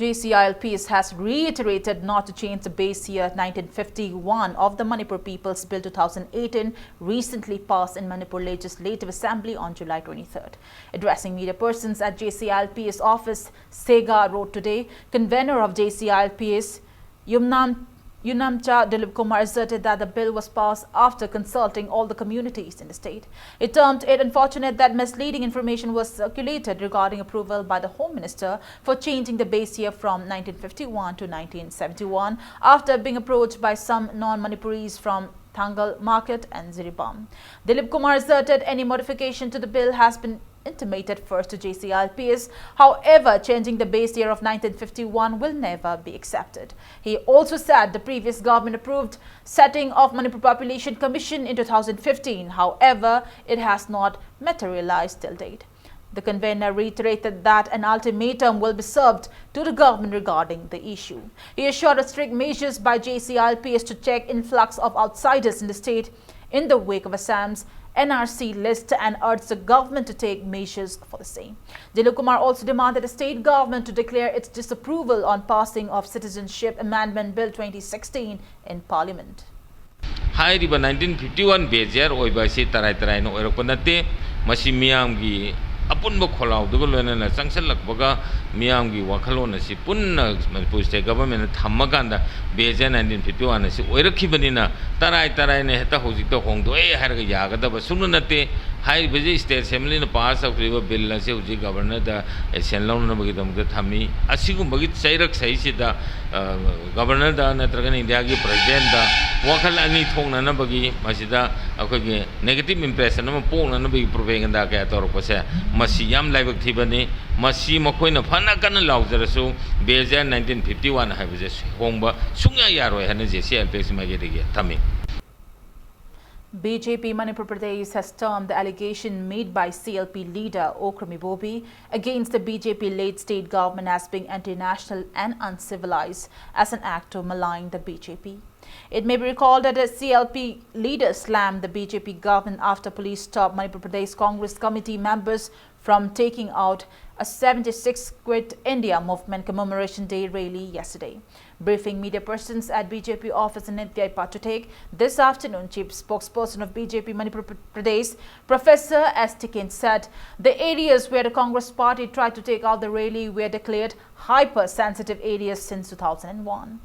J C I L P S has reiterated not to change the base year nineteen fifty-one of the Manipur People's Bill two thousand eighteen, recently passed in Manipur Legislative Assembly on July twenty-third. Addressing media persons at J C I L P S office, Sega Road today, convener of J C I L P S, Yumnam Yunamcha Dilip Kumar asserted that the bill was passed after consulting all the communities in the state. He termed it unfortunate that misleading information was circulated regarding approval by the Home Minister for changing the base year from nineteen fifty-one to nineteen seventy-one after being approached by some non-Manipuris from Thangal Market and Jiribam. Dilip Kumar asserted any modification to the bill has been intimated first to J C I L P S. However, changing the base year of nineteen fifty-one will never be accepted. He also said the previous government approved setting of Manipur Population Commission in two thousand fifteen. However, it has not materialized till date. The convener reiterated that an ultimatum will be served to the government regarding the issue. He assured of strict measures by J C I L P S to check influx of outsiders in the state in the wake of Assam's N R C list and urged the government to take measures for the same. Dilip Kumar also demanded the state government to declare its disapproval on passing of Citizenship Amendment Bill twenty sixteen in Parliament. ꯍꯥꯏꯔꯤꯕ nineteen fifty one ꯕꯦꯖꯤꯌꯥꯔ ꯑꯣꯏꯕ ꯑꯁꯤ ꯇꯔꯥꯏ ꯇꯔꯥꯏꯅ ꯑꯣꯏꯔꯛꯄ ꯅꯠꯇꯦ꯫ ꯃꯁꯤ ꯃꯤꯌꯥꯝꯒꯤ ꯑꯄꯨꯟꯕ ꯈꯣꯜꯂꯥꯎꯗꯨꯒ ꯂꯣꯏꯅꯅ ꯆꯪꯁꯤꯜꯂꯛꯄꯒ ꯃꯤꯌꯥꯝꯒꯤ ꯋꯥꯈꯜꯂꯣꯟ ꯑꯁꯤ ꯄꯨꯟꯅ ꯃꯅꯤꯄꯨꯔ ꯁ꯭ꯇꯦꯠ ꯒꯚꯔꯟꯃꯦꯟꯅ ꯊꯝꯃꯀꯥꯟꯗ ꯕꯦꯖꯤꯌꯥꯔ ꯅꯥꯏꯟꯇꯤꯟ ꯐꯤꯐꯇꯤ ꯋꯥꯟ ꯑꯁꯤ ꯑꯣꯏꯔꯛꯈꯤꯕꯅꯤꯅ ꯇꯔꯥꯏ ꯇꯔꯥꯏꯅ ꯍꯦꯛꯇ ꯍꯧꯖꯤꯛꯇ ꯍꯣꯡꯗꯣꯛꯑꯦ ꯍꯥꯏꯔꯒ ꯌꯥꯒꯗꯕ ꯁꯨꯡꯅ ꯅꯠꯇꯦ꯫ ꯍꯥꯏꯔꯤꯕꯁꯤ ꯁ꯭ꯇꯦꯠ ꯑꯦꯁꯦꯝꯕ꯭ꯂꯤꯅ ꯄꯥꯁ ꯇꯧꯈ꯭ꯔꯤꯕ ꯕꯤꯜ ꯑꯁꯤ ꯍꯧꯖꯤꯛ ꯒꯚꯔꯅꯔꯗ ꯑꯦꯛꯁꯟ ꯂꯧꯅꯅꯕꯒꯤꯗꯃꯛꯇ ꯊꯝꯃꯤ꯫ ꯑꯁꯤꯒꯨꯝꯕꯒꯤ ꯆꯩꯔꯛ ꯁꯩꯁꯤꯗ ꯒꯚꯔꯅꯔꯗ ꯅꯠꯇ꯭ꯔꯒꯅ ꯏꯟꯗꯤꯌꯥꯒꯤ ꯄ꯭ꯔꯁꯤꯗꯦꯟꯗ ꯋꯥꯈꯜ ꯑꯅꯤ ꯊꯣꯛꯅꯅꯕꯒꯤ ꯃꯁꯤꯗ ꯑꯩꯈꯣꯏꯒꯤ ꯅꯦꯒꯦꯇꯤꯞ ꯏꯝꯄ꯭ꯔꯦꯁꯟ ꯑꯃ ꯄꯣꯛꯅꯅꯕꯒꯤ ꯄ꯭ꯔꯣꯄꯦꯒꯟꯗꯥ ꯀꯌꯥ ꯇꯧꯔꯛꯄꯁꯦ ꯃꯁꯤ ꯌꯥꯝ ꯂꯥꯏꯕꯛ ꯊꯤꯕꯅꯤ꯫ ꯃꯁꯤ ꯃꯈꯣꯏꯅ ꯐꯅ ꯀꯟꯅ ꯂꯥꯎꯖꯔꯁꯨ ꯕꯦꯖꯤꯌꯥꯔ ꯅꯥꯏꯟꯇꯤꯟ ꯐꯤꯐꯇꯤ ꯋꯥꯟ ꯍꯥꯏꯕꯁꯦ ꯍꯣꯡꯕ ꯁꯨꯡꯌꯥ ꯌꯥꯔꯣꯏ ꯍꯥꯏꯅ J C L P X ꯃꯥꯏꯀꯩꯗꯒꯤ ꯊꯝꯃꯤ꯫ B J P Manipur Pradesh has termed the allegation made by C L P leader Okram Ibobi against the B J P led state government as being anti-national and uncivilized, as an act to malign the B J P. It may be recalled that the C L P leader slammed the B J P government after police stopped Manipur Pradesh Congress Committee members from taking out a seventy-six Quit India Movement Commemoration Day rally yesterday. Briefing media persons at B J P office in Nitya Ippa Thuthek this afternoon, Chief Spokesperson of B J P Manipur Pradesh, Professor S Tiken, said the areas where the Congress party tried to take out the rally were declared hypersensitive areas since two thousand one.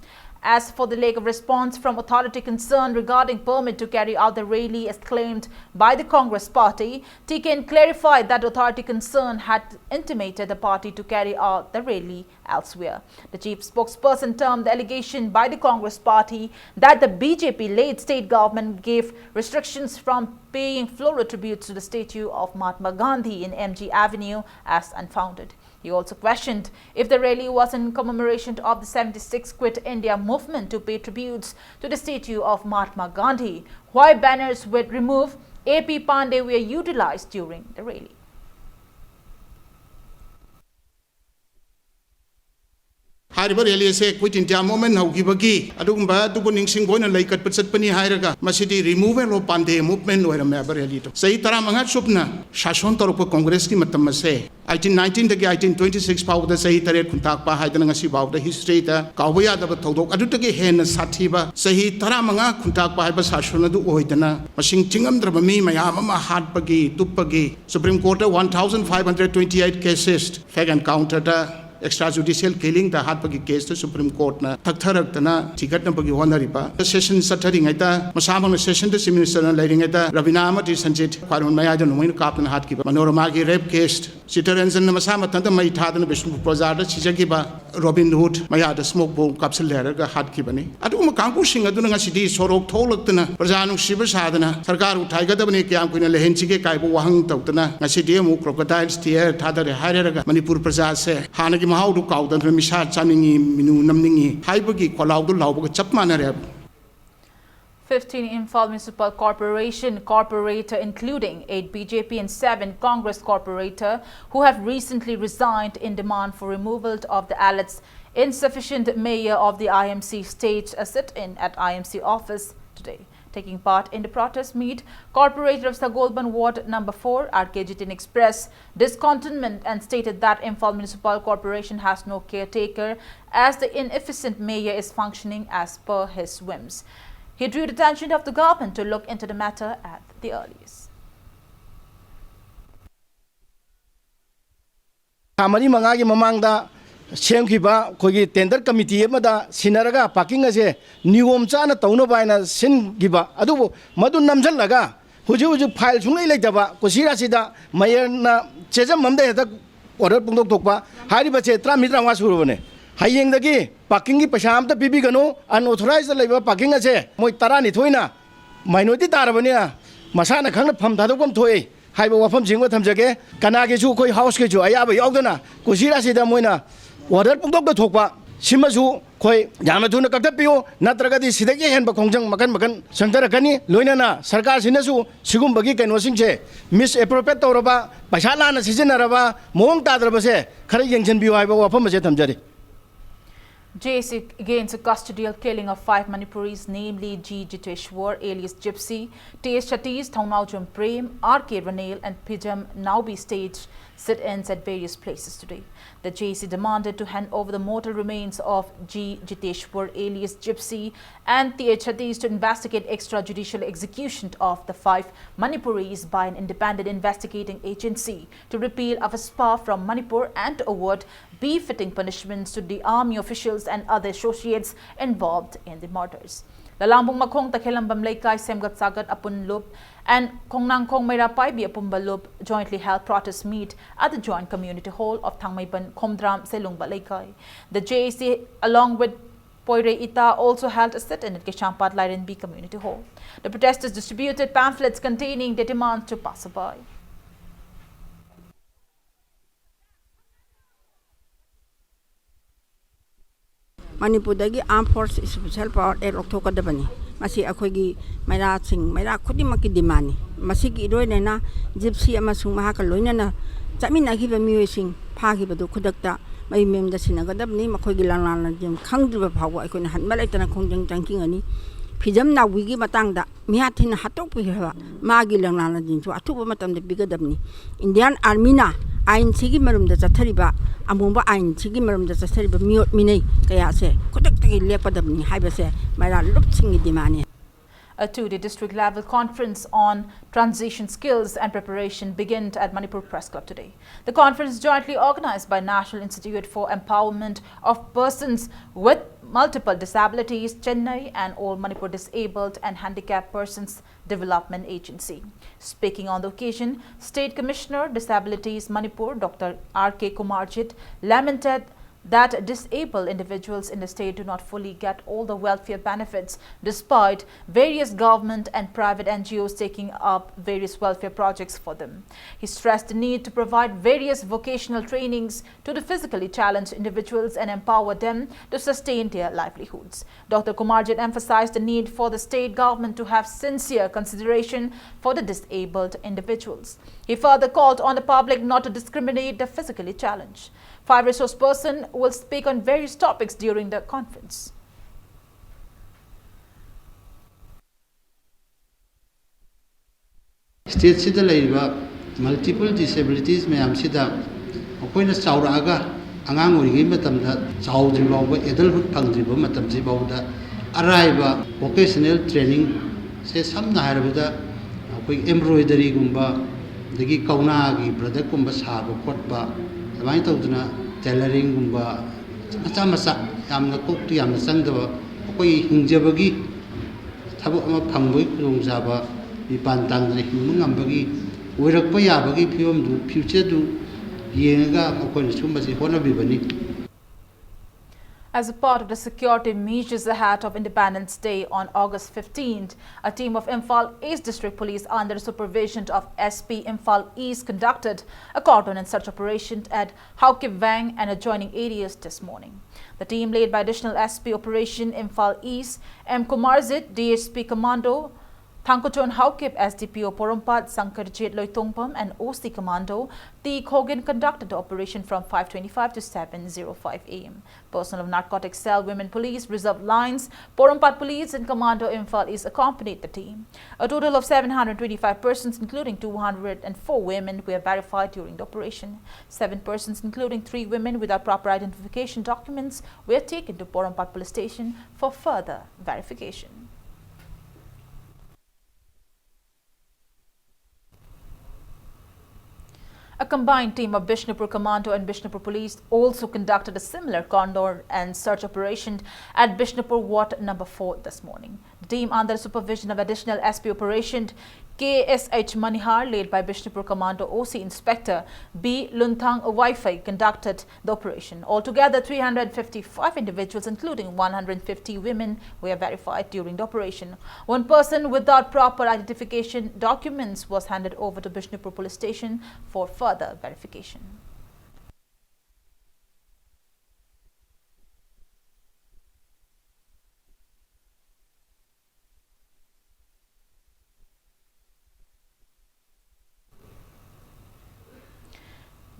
As for the lack of response from authority concerned regarding permit to carry out the rally as claimed by the Congress party, Tiken clarified that authority concerned had intimated the party to carry out the rally elsewhere. The chief spokesperson termed the allegation by the Congress party that the B J P led state government gave restrictions from paying floral tributes to the statue of Mahatma Gandhi in M G Avenue as unfounded. He also questioned if the rally was in commemoration of the seventy-six Quit India Movement to pay tributes to the statue of Mahatma Gandhi, why banners were removed, A P Pandey were utilized during the rally. ꯍꯥꯏꯔꯤꯕ rally ꯑꯁꯦ ꯀ꯭ꯋꯤꯠ India movement ꯍꯧꯈꯤꯕꯒꯤ ꯑꯗꯨꯒꯨꯝꯕ ꯑꯗꯨꯕꯨ ꯅꯤꯡꯁꯤꯡꯕ ꯑꯣꯏꯅ ꯂꯩ ꯀꯠꯄ ꯆꯠꯄꯅꯤ ꯍꯥꯏꯔꯒ ꯃꯁꯤꯗꯤ ꯔꯤꯃꯨꯚꯦꯜ ꯑꯣꯐ ꯄꯥꯟꯗꯦ ꯃꯨꯚꯃꯦꯟ ꯑꯣꯏꯔꯝꯃꯦ ꯍꯥꯏꯕ ꯔꯦꯂꯤꯗꯣ꯫ ꯆꯍꯤ ꯇꯔꯥꯃꯉꯥ ꯆꯨꯞꯅ ꯁꯥꯁꯣꯟ ꯇꯧꯔꯛꯄ ꯀꯣꯡꯒ꯭ꯔꯦꯁꯀꯤ ꯃꯇꯝ ꯑꯁꯦ ꯑꯩꯇꯤꯟ ꯅꯥꯏꯟꯇꯤꯟꯗꯒꯤ ꯑꯩꯇꯤꯟ ꯇ꯭ꯋꯦꯟꯇꯤ ꯁꯤꯛꯁ ꯐꯥꯎꯕꯗ ꯆꯍꯤ ꯇꯔꯦꯠ ꯈꯨꯟꯇꯥꯛꯄ ꯍꯥꯏꯗꯅ ꯉꯁꯤ ꯐꯥꯎꯕꯗ ꯍꯤꯁꯇ꯭ꯔꯤꯗ ꯀꯥꯎꯕ ꯌꯥꯗꯕ ꯊꯧꯗꯣꯛ ꯑꯗꯨꯗꯒꯤ ꯍꯦꯟꯅ ꯁꯥꯊꯤꯕ ꯆꯍꯤ ꯇꯔꯥꯃꯉꯥ ꯈꯨꯟꯇꯥꯛꯄ ꯍꯥꯏꯕ ꯁꯥꯁꯣꯟ ꯑꯗꯨ ꯑꯣꯏꯗꯅ ꯃꯁꯤꯡ ꯊꯤꯉꯝꯗ꯭ꯔꯕ ꯃꯤ ꯃꯌꯥꯝ ꯑꯃ ꯍꯥꯠꯄꯒꯤ ꯇꯨꯞꯄꯒꯤ ꯁꯨꯄ꯭ꯔꯤꯝ ꯀꯣꯔꯠꯇ one thousand five hundred twenty eight cases fake ꯑꯦꯟꯀꯥꯎꯟꯇꯔꯗ ꯑꯦꯛꯁꯇ꯭ꯔꯥ ꯖꯨꯗꯤꯁꯤꯌꯦꯜ ꯀꯤꯂꯤꯡꯗ ꯍꯥꯠꯄꯒꯤ ꯀꯦꯁꯇꯨ ꯁꯨꯄ꯭ꯔꯤꯝ ꯀꯣꯔꯠꯅ ꯊꯛꯊꯔꯛꯇꯅ ꯊꯤꯒꯠꯅꯕꯒꯤ ꯍꯣꯠꯅꯔꯤꯕ ꯁꯦꯁꯟ ꯆꯠꯊꯔꯤꯉꯩꯗ ꯃꯁꯥꯃꯛꯅ ꯁꯦꯁꯟꯗ ꯆꯤꯐ ꯃꯤꯅꯤꯁꯇꯔꯅ ꯂꯩꯔꯤꯉꯩꯗ ꯔꯕꯤꯅꯥ ꯑꯃꯗꯤ ꯁꯟꯖꯤꯠ ꯈ꯭ꯋꯥꯏꯔꯣꯟ ꯃꯌꯥꯏꯗ ꯅꯣꯡꯃꯩꯅ ꯀꯥꯞꯇꯅ ꯍꯥꯠꯈꯤꯕ ꯃꯅꯣꯔꯃꯥꯒꯤ ꯔꯦꯞ ꯀꯦꯁ ꯆꯤꯇꯔꯟꯖꯟꯅ ꯃꯁꯥ ꯃꯊꯟꯇ ꯃꯩ ꯊꯥꯗꯅ ꯕꯤꯁꯅꯨꯄꯨꯔ ꯕꯖꯥꯔꯗ ꯁꯤꯖꯈꯤꯕ ꯔꯣꯕꯤꯟ ꯍꯨꯗ ꯃꯌꯥꯗ ꯁ꯭ꯃꯣꯛ ꯕꯣꯝ ꯀꯥꯞꯁꯤꯜꯂꯦ ꯍꯥꯏꯔꯒ ꯍꯥꯠꯈꯤꯕꯅꯤ꯫ ꯑꯗꯨꯒꯨꯝꯕ ꯀꯥꯡꯕꯨꯁꯤꯡ ꯑꯗꯨꯅ ꯉꯁꯤꯗꯤ ꯁꯣꯔꯣꯛ ꯊꯣꯛꯂꯛꯇꯅ ꯄ꯭ꯔꯖꯥ ꯅꯨꯡꯁꯤꯕ ꯁꯥꯗꯅ ꯁꯔꯀꯥꯔ ꯎꯊꯥꯏꯒꯗꯕꯅꯤ, ꯀꯌꯥꯝ ꯀꯨꯏꯅ ꯂꯩꯍꯟꯁꯤꯒꯦ ꯀꯥꯏꯕ ꯋꯥꯍꯪ ꯇꯧꯗꯅ ꯉꯁꯤꯗꯤ ꯑꯃꯨꯛ ꯀ꯭ꯔꯣꯀꯣꯗꯥꯏꯜꯁ ꯇꯤꯌꯔ ꯊꯥꯗꯔꯦ ꯍꯥꯏꯔꯒ ꯃꯅꯤꯄꯨꯔ ꯄ꯭ꯔꯖꯥꯁꯦ ꯍꯥꯟꯅꯒꯤ ꯃꯍꯥꯎꯗꯨ ꯀꯥꯎꯗꯅ ꯅꯤꯁꯥ ꯆꯥꯅꯤꯡꯉꯤ, ꯃꯤꯅꯨ ꯅꯝꯅꯤꯡꯉꯤ ꯍꯥꯏꯕꯒꯤ ꯈꯣꯜꯂꯥꯎꯗꯨ ꯂꯥꯎꯕꯒ ꯆꯞ ꯃꯥꯟꯅꯔꯦ ꯍꯥꯏꯕ꯫ Fifteen Imphal Municipal Corporation corporator, including eight B J P and seven Congress corporator, who have recently resigned in demand for removal of the alleged insufficient mayor of the I M C stage, a sit-in at I M C office today. Taking part in the protest meet, corporator of Sagolband Ward number four, R K Jitin, expressed discontentment and stated that Imphal Municipal Corporation has no caretaker, as the inefficient mayor is functioning as per his whims. He drew the attention of the government to look into the matter at the earliest. ꯊꯥ ꯃꯔꯤ ꯃꯉꯥꯒꯤ ꯃꯃꯥꯡꯗ ꯁꯦꯝꯈꯤꯕ ꯑꯩꯈꯣꯏꯒꯤ tender committee ꯑꯃꯗ ꯁꯤꯟꯅꯔꯒ parking ꯑꯁꯦ ꯅꯤꯌꯣꯝ ꯆꯥꯅ ꯇꯧꯅꯕ ꯍꯥꯏꯅ ꯁꯤꯟꯈꯤꯕ, ꯑꯗꯨꯕꯨ ꯃꯗꯨ ꯅꯝꯁꯤꯜꯂꯒ ꯍꯧꯖꯤꯛ ꯍꯧꯖꯤꯛ ꯐꯥꯏꯜ ꯁꯨꯡꯂꯩ ꯂꯩꯇꯕ ꯀꯨꯁꯤꯔꯥꯁꯤꯗ ꯃꯦꯌꯔꯅ ꯆꯦꯖꯝ ꯑꯃꯗ ꯍꯦꯛꯇ ꯑꯣꯔꯗꯔ ꯐꯣꯡꯗꯣꯛꯊꯣꯛꯄ꯫ ꯍꯥꯏꯔꯤꯕꯁꯦ ꯇꯔꯥꯃꯔꯤ ꯇꯔꯥꯃꯉꯥ ꯁꯨꯔꯕꯅꯦ꯫ ꯍꯌꯦꯡꯗꯒꯤ ꯄꯥꯔꯀꯤꯡꯒꯤ ꯄꯩꯁꯥ ꯑꯝꯇ ꯄꯤꯕꯤꯒꯅꯨ, ꯑꯟꯑꯣꯊꯣꯔꯥꯏꯖꯗ ꯂꯩꯕ ꯄꯥꯔꯀꯤꯡ ꯑꯁꯦ ꯃꯣꯏ ꯇꯔꯥꯅꯤꯊꯣꯏꯅ ꯃꯥꯏꯅꯣꯔꯤꯇꯤ ꯇꯥꯔꯕꯅꯤꯅ ꯃꯁꯥꯅ ꯈꯪꯅ ꯐꯝ ꯊꯥꯗꯣꯛꯐꯝ ꯊꯣꯛꯏ ꯍꯥꯏꯕ ꯋꯥꯐꯝꯁꯤꯡ ꯑꯃ ꯊꯝꯖꯒꯦ꯫ ꯀꯅꯥꯒꯤꯁꯨ ꯑꯩꯈꯣꯏ ꯍꯥꯎꯁꯀꯤꯁꯨ ꯑꯌꯥꯕ ꯌꯥꯎꯗꯅ ꯀꯨꯁꯤꯔꯥꯁꯤꯗ ꯃꯣꯏꯅ ꯑꯣꯔꯗꯔ ꯄꯨꯡꯊꯣꯛꯇ ꯊꯣꯛꯄ ꯁꯤꯃꯁꯨ ꯑꯩꯈꯣꯏ ꯌꯥꯝꯅ ꯊꯨꯅ ꯀꯛꯊꯠꯄꯤꯌꯨ, ꯅꯠꯇ꯭ꯔꯒꯗꯤ ꯁꯤꯗꯒꯤ ꯍꯦꯟꯕ ꯈꯣꯡꯖꯪ ꯃꯈꯟ ꯃꯈꯟ ꯆꯪꯊꯔꯛꯀꯅꯤ꯫ ꯂꯣꯏꯅꯅ ꯁꯔꯀꯥꯔꯁꯤꯅꯁꯨ ꯁꯤꯒꯨꯝꯕꯒꯤ ꯀꯩꯅꯣꯁꯤꯡꯁꯦ ꯃꯤꯁꯑꯦꯄ꯭ꯔꯣꯄ꯭ꯔꯤꯌꯦꯠ ꯇꯧꯔꯕ, ꯄꯩꯁꯥ ꯂꯥꯟꯅ ꯁꯤꯖꯤꯟꯅꯔꯕ, ꯃꯑꯣꯡ ꯇꯥꯗ꯭ꯔꯕꯁꯦ ꯈꯔ ꯌꯦꯡꯁꯤꯟꯕꯤꯌꯨ ꯍꯥꯏꯕ ꯋꯥꯐꯝ ꯑꯁꯦ ꯊꯝꯖꯔꯤ꯫ J A C against the custodial killing of five Manipuris, namely G Jiteshwar alias Gypsy, T S Satish, Thaunawjam Prem, R K Ranel and Phijam Naobi, staged sit-ins at various places today. The J A C demanded to hand over the mortal remains of G Jiteshwar alias Gypsy and T S Satish to investigate extrajudicial execution of the five Manipuris by an independent investigating agency, to repeal AFSPA from Manipur and to award befitting punishments to the army officials and other associates involved in the murders. Lalangbung Makhong Takhelambam Leikai Semgat Sagat Apun Lup and Khongnangkhong Meira Paibi Apumba Lup jointly held protest meet at the Joint Community Hall of Thangmeiban Khomdram Selungba Leikai. The J A C, along with Poire Ita, also held a sit-in at Keshangpad Lairenbi Community Hall. The protesters distributed pamphlets containing their demands to passerby. ꯃꯅꯤꯄꯨꯔꯗꯒꯤ ꯑꯥꯔꯝ force special power ꯑꯦꯛ ꯂꯧꯊꯣꯛꯀꯗꯕꯅꯤ꯫ ꯃꯁꯤ ꯑꯩꯈꯣꯏꯒꯤ ꯃꯩꯔꯥꯁꯤꯡ, ꯃꯩꯔꯥ ꯈꯨꯗꯤꯡꯃꯛꯀꯤ ꯗꯤꯃꯥꯟꯅꯤ꯫ ꯃꯁꯤꯒꯤ ꯏꯔꯣꯏꯅꯅ gypsy ꯑꯃꯁꯨꯡ ꯃꯍꯥꯛꯀ ꯂꯣꯏꯅꯅ ꯆꯠꯃꯤꯟꯅꯈꯤꯕ ꯃꯤꯑꯣꯏꯁꯤꯡ ꯐꯥꯈꯤꯕꯗꯨ ꯈꯨꯗꯛꯇ ꯃꯌꯨꯝ ꯃꯌꯨꯝꯗ ꯁꯤꯟꯅꯒꯗꯕꯅꯤ꯫ ꯃꯈꯣꯏꯒꯤ ꯂꯪꯂꯥ ꯂꯪꯖꯦꯜ ꯈꯪꯗ꯭ꯔꯤꯕ ꯐꯥꯎꯕ ꯑꯩꯈꯣꯏꯅ ꯍꯟꯕ ꯂꯩꯇꯅ ꯈꯣꯡꯖꯪ ꯆꯪꯁꯤꯟꯒꯅꯤ꯫ ꯐꯤꯖꯝ ꯅꯥꯎꯕꯤꯒꯤ ꯃꯇꯥꯡꯗ ꯃꯤꯍꯥꯠ ꯊꯤꯅ ꯍꯥꯠꯇꯣꯛꯄꯤꯈ꯭ꯔꯕ ꯃꯥꯒꯤ ꯂꯪꯂꯥ ꯂꯪꯖꯦꯜꯁꯨ ꯑꯊꯨꯕ ꯃꯇꯝꯗ ꯄꯤꯒꯗꯕꯅꯤ꯫ ꯏꯟꯗꯤꯌꯥꯟ ꯑꯥꯔꯃꯤꯅ ꯑꯥꯏꯟꯁꯤꯒꯤ ꯃꯔꯨꯝꯗ ꯆꯠꯊꯔꯤꯕ, ꯑꯃꯨꯕ ꯑꯥꯏꯟꯁꯤꯒꯤ ꯃꯔꯨꯝꯗ ꯆꯠꯊꯔꯤꯕ ꯃꯤꯑꯣꯠ ꯃꯤꯅꯩ ꯀꯌꯥꯁꯦ ꯈꯨꯗꯛꯇꯒꯤ ꯂꯦꯞꯀꯗꯕꯅꯤ ꯍꯥꯏꯕꯁꯦ ꯃꯩꯔꯥ ꯂꯨꯞꯁꯤꯡꯒꯤ ꯗꯤꯃꯥꯟꯅꯤ꯫ A two-day district-level conference on transition skills and preparation began at Manipur Press Club today. The conference, jointly organized by National Institute for Empowerment of Persons with Multiple Disabilities, Chennai, and All Manipur Disabled and Handicapped Persons Development Agency. Speaking on the occasion, State Commissioner Disabilities Manipur, Doctor R K Kumarjit, lamented that disabled individuals in the state do not fully get all the welfare benefits despite various government and private N G Os taking up various welfare projects for them. He stressed the need to provide various vocational trainings to the physically challenged individuals and empower them to sustain their livelihoods. Doctor Kumarjit emphasized the need for the state government to have sincere consideration for the disabled individuals. He further called on the public not to discriminate the physically challenged. Five resource person will speak on various topics during the conference. ꯁ꯭ꯇꯦꯠꯁꯤꯗ ꯂꯩꯔꯤꯕ multiple disabilities ꯃꯌꯥꯝꯁꯤꯗ ꯃꯈꯣꯏꯅ ꯆꯥꯎꯔꯛꯑꯒ ꯑꯉꯥꯡ ꯑꯣꯏꯔꯤꯉꯩ ꯃꯇꯝꯗ ꯆꯥꯎꯗ꯭ꯔꯤ ꯐꯥꯎꯕ, adulthood ꯐꯪꯗ꯭ꯔꯤꯕ ꯃꯇꯝꯁꯤ ꯐꯥꯎꯕꯗ ꯑꯔꯥꯏꯕ vocational training ꯁꯦ ꯁꯝꯅ ꯍꯥꯏꯔꯕꯗ ꯑꯩꯈꯣꯏ embroidery ꯒꯨꯝꯕ, ꯑꯗꯒꯤ ꯀꯧꯅꯥꯒꯤ product ꯀꯨꯝꯕ ꯁꯥꯕ ꯈꯣꯠꯄ, ꯑꯗꯨꯃꯥꯏꯅ ꯇꯧꯗꯅ tailoring ꯒꯨꯝꯕ ꯃꯆꯥ ꯃꯆꯥ, ꯌꯥꯝꯅ ꯀꯣꯛꯇ ꯌꯥꯝꯅ ꯆꯪꯗꯕ, ꯑꯩꯈꯣꯏ ꯍꯤꯡꯖꯕꯒꯤ ꯊꯕꯛ ꯑꯃ ꯐꯪꯕꯒꯤ ꯈꯨꯗꯣꯡꯆꯥꯕ, ꯃꯤꯄꯥꯟ ꯇꯥꯡꯗꯅ ꯍꯤꯡꯕ ꯉꯝꯕꯒꯤ ꯑꯣꯏꯔꯛꯄ ꯌꯥꯕꯒꯤ ꯐꯤꯕꯝꯗꯨ, future ꯗꯨ ꯌꯦꯡꯉꯒ ꯃꯈꯣꯏꯅ ꯁꯨꯝꯕꯁꯤ ꯍꯣꯠꯅꯕꯤꯕꯅꯤ꯫ As a part of the security measures ahead of Independence Day on August fifteenth, a team of Imphal East District Police under the supervision of S P Imphal East conducted a cordon and search operation at Haokip Veng and adjoining areas this morning. The team, led by Additional S P Operation Imphal East M Kumarzit, D S P Commando Thangkhachon Haokip, S D P O Porompat Sankarjit Loitongpam, and O C Commando T Khogin, conducted the operation from five twenty-five to seven oh five a m. Personnel of Narcotic Cell, Women Police, Reserve Lines, Porompat Police, and Commando Imphal East accompanied the team. A total of seven hundred twenty-five persons, including two hundred four women, were verified during the operation. Seven persons, including three women without proper identification documents, were taken to Porompat Police Station for further verification. A combined team of Bishnupur Commando and Bishnupur Police also conducted a similar cordon and search operation at Bishnupur Ward number four this morning. The team, under the supervision of Additional S P Operation K S H Manihar, led by Bishnupur Commando O C Inspector B Lunthang Waifei, conducted the operation. Altogether, three hundred fifty-five individuals, including one hundred fifty women, were verified during the operation. One person without proper identification documents was handed over to Bishnupur Police Station for further verification.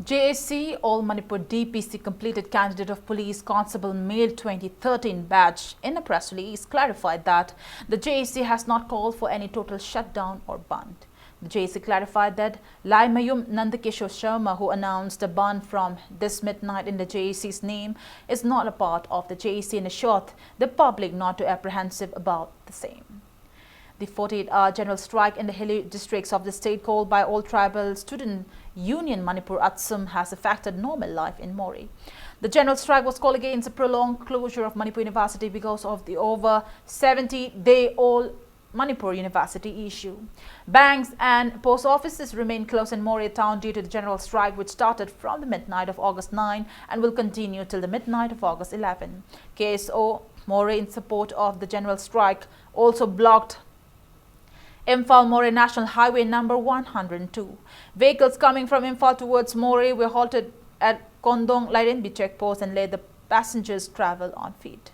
J A C, All Manipur D P C completed candidate of police constable male twenty thirteen batch, in a press release, clarified that the J A C has not called for any total shutdown or bandh. The J A C clarified that Laimayum Nandakishore Sharma, who announced a bandh from this midnight in the J A C's name, is not a part of the J A C and assured the public not to apprehensive about the same. The forty-eight hour general strike in the hilly districts of the state, called by All Tribal Student Union Manipur, ATSUM, has affected normal life in Moreh. The general strike was called against the prolonged closure of Manipur University because of the over seventy day old Manipur University issue. Banks and post offices remain closed in Moreh town due to the general strike, which started from the midnight of August nine and will continue till the midnight of August eleven. K S O Moreh, in support of the general strike, also blocked Imphal Moreh National Highway number one hundred two. Vehicles coming from Imphal towards Moreh were halted at Kondong Lairenbi checkpost and let the passengers travel on feet.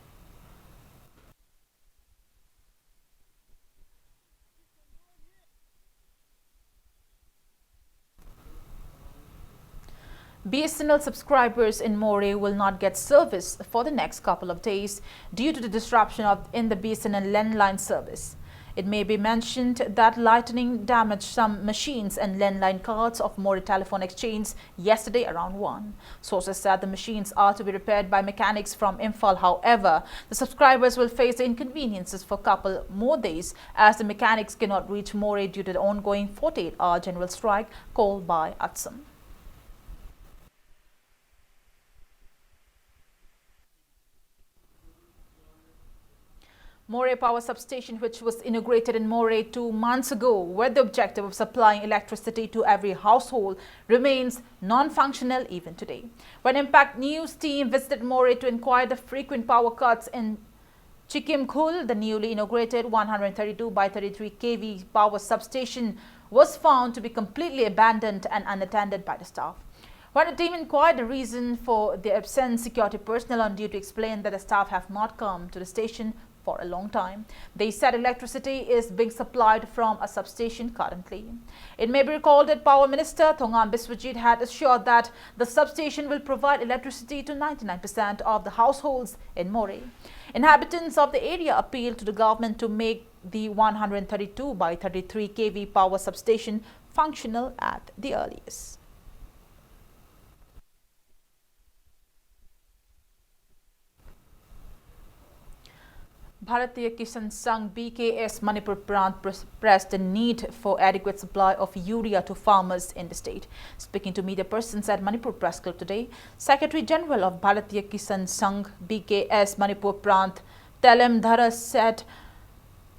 B S N L subscribers in Moreh will not get service for the next couple of days due to the disruption of, in the B S N L landline service. It may be mentioned that lightning damaged some machines and landline cards of Moreh Telephone Exchange yesterday around one. Sources said the machines are to be repaired by mechanics from Imphal. However, the subscribers will face the inconveniences for a couple more days as the mechanics cannot reach Moreh due to the ongoing forty-eight hour general strike called by ATSUM. Moreh Power Substation, which was inaugurated in Moreh two months ago with the objective of supplying electricity to every household, remains non-functional even today. When Impact News team visited Moreh to inquire the frequent power cuts in Chikimkhul, the newly inaugurated one hundred thirty-two by thirty-three K V power substation was found to be completely abandoned and unattended by the staff. When the team inquired the reason for the absence, security personnel on duty explained that the staff have not come to the station for a long time. They said electricity is being supplied from a substation currently. It may be recalled that Power Minister Thongam Biswajit had assured that the substation will provide electricity to ninety-nine percent of the households in Moreh. Inhabitants of the area appealed to the government to make the one hundred thirty-two by thirty-three K V power substation functional at the earliest. Bharatiya Kisan Sangh, B K S, Manipur Prant pres-, pressed the need for adequate supply of urea to farmers in the state. Speaking to media persons at Manipur Press Club today, Secretary General of Bharatiya Kisan Sangh, B K S, Manipur Prant, Telem Dhara said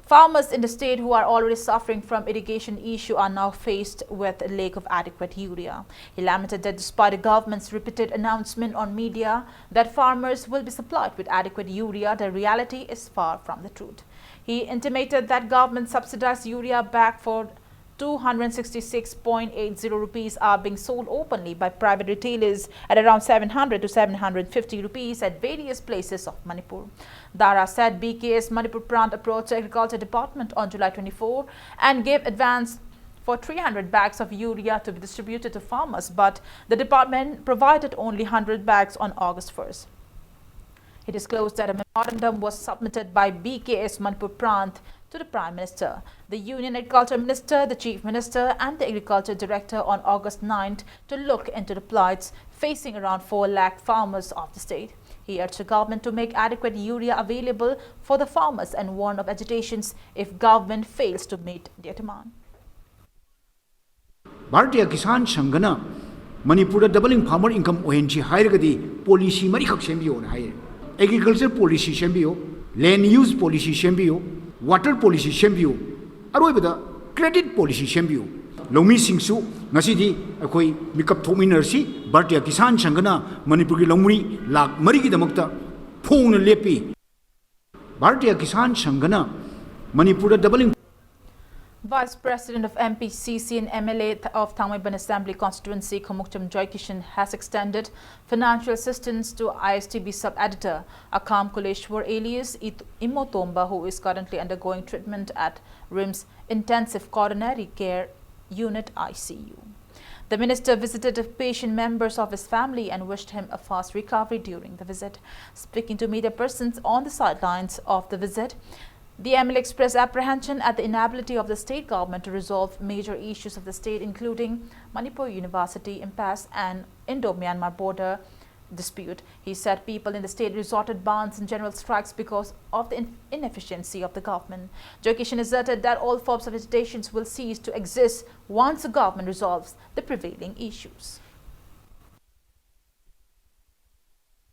Farmers in the state who are already suffering from irrigation issue are now faced with a lack of adequate urea. He lamented that despite the government's repeated announcement on media that farmers will be supplied with adequate urea, the reality is far from the truth. He intimated that government subsidized urea bag for two hundred sixty-six point eight zero rupees are being sold openly by private retailers at around seven hundred to seven hundred fifty rupees at various places of Manipur. Dara said B K S Manipur Prant approached the Agriculture Department on July twenty-four and gave advance for three hundred bags of urea to be distributed to farmers, but the department provided only one hundred bags on August first. He disclosed that a memorandum was submitted by B K S Manipur Prant to the Prime Minister, the Union Agriculture Minister, the Chief Minister, and the Agriculture Director on August ninth to look into the plights facing around four lakh farmers of the state. He urged the government to make adequate urea available for the farmers and warned of agitations if government fails to meet their demand. Bharatiya Kisan ꯁꯪꯘꯅ ꯃꯅꯤꯄꯨꯔꯗ double ꯏꯟ farmer income ꯑꯣꯏꯍꯟꯁꯤ ꯍꯥꯏꯔꯒꯗꯤ policy ꯃꯔꯤꯈꯛ ꯁꯦꯝꯕꯤꯌꯣꯅ ꯍꯥꯏꯔꯦ꯫ Agriculture policy ꯁꯦꯝꯕꯤꯌꯨ, ꯂꯦꯟ use policy ꯁꯦꯝꯕꯤꯌꯨ, water policy ꯁꯦꯝꯕꯤꯌꯨ, ꯑꯔꯣꯏꯕꯗ credit policy ꯁꯦꯝꯕꯤꯌꯨ꯫ ꯂꯧꯃꯤꯁꯤꯡꯁꯨ ꯉꯁꯤꯗꯤ ꯑꯩꯈꯣꯏ ꯃꯤꯀꯞ ꯊꯣꯛꯃꯤꯟꯅꯔꯁꯤ꯫ ꯚꯥꯔꯇꯤꯌ ꯀꯤꯁꯥꯟ ꯁꯪꯘꯅ ꯃꯅꯤꯄꯨꯔꯒꯤ ꯂꯧꯃꯤ ꯂꯥꯈ ꯃꯔꯤꯒꯤꯗꯃꯛꯇ ꯐꯣꯡꯅ ꯂꯦꯞꯄꯤ꯫ ꯚꯥꯔꯇꯤꯌ ꯀꯤꯁꯥꯟ ꯁꯪꯘꯅ ꯃꯅꯤꯄꯨꯔꯗ double in Vice President of M P C C and M L A th- of Thangmeiban Assembly Constituency, Khomokcham Joykishan, has extended financial assistance to I S T B sub-editor Akham Kuleshwar alias It- Imotomba, who is currently undergoing treatment at RIMS Intensive Coronary Care Unit I C U. The minister visited the patient members of his family and wished him a fast recovery during the visit. Speaking to media persons on the sidelines of the visit, the M L A expressed apprehension at the inability of the state government to resolve major issues of the state, including Manipur University impasse and Indo-Myanmar border dispute. He said people in the state resorted bandhs and general strikes because of the in- inefficiency of the government. Joykishan asserted that all forms of agitations will cease to exist once the government resolves the prevailing issues.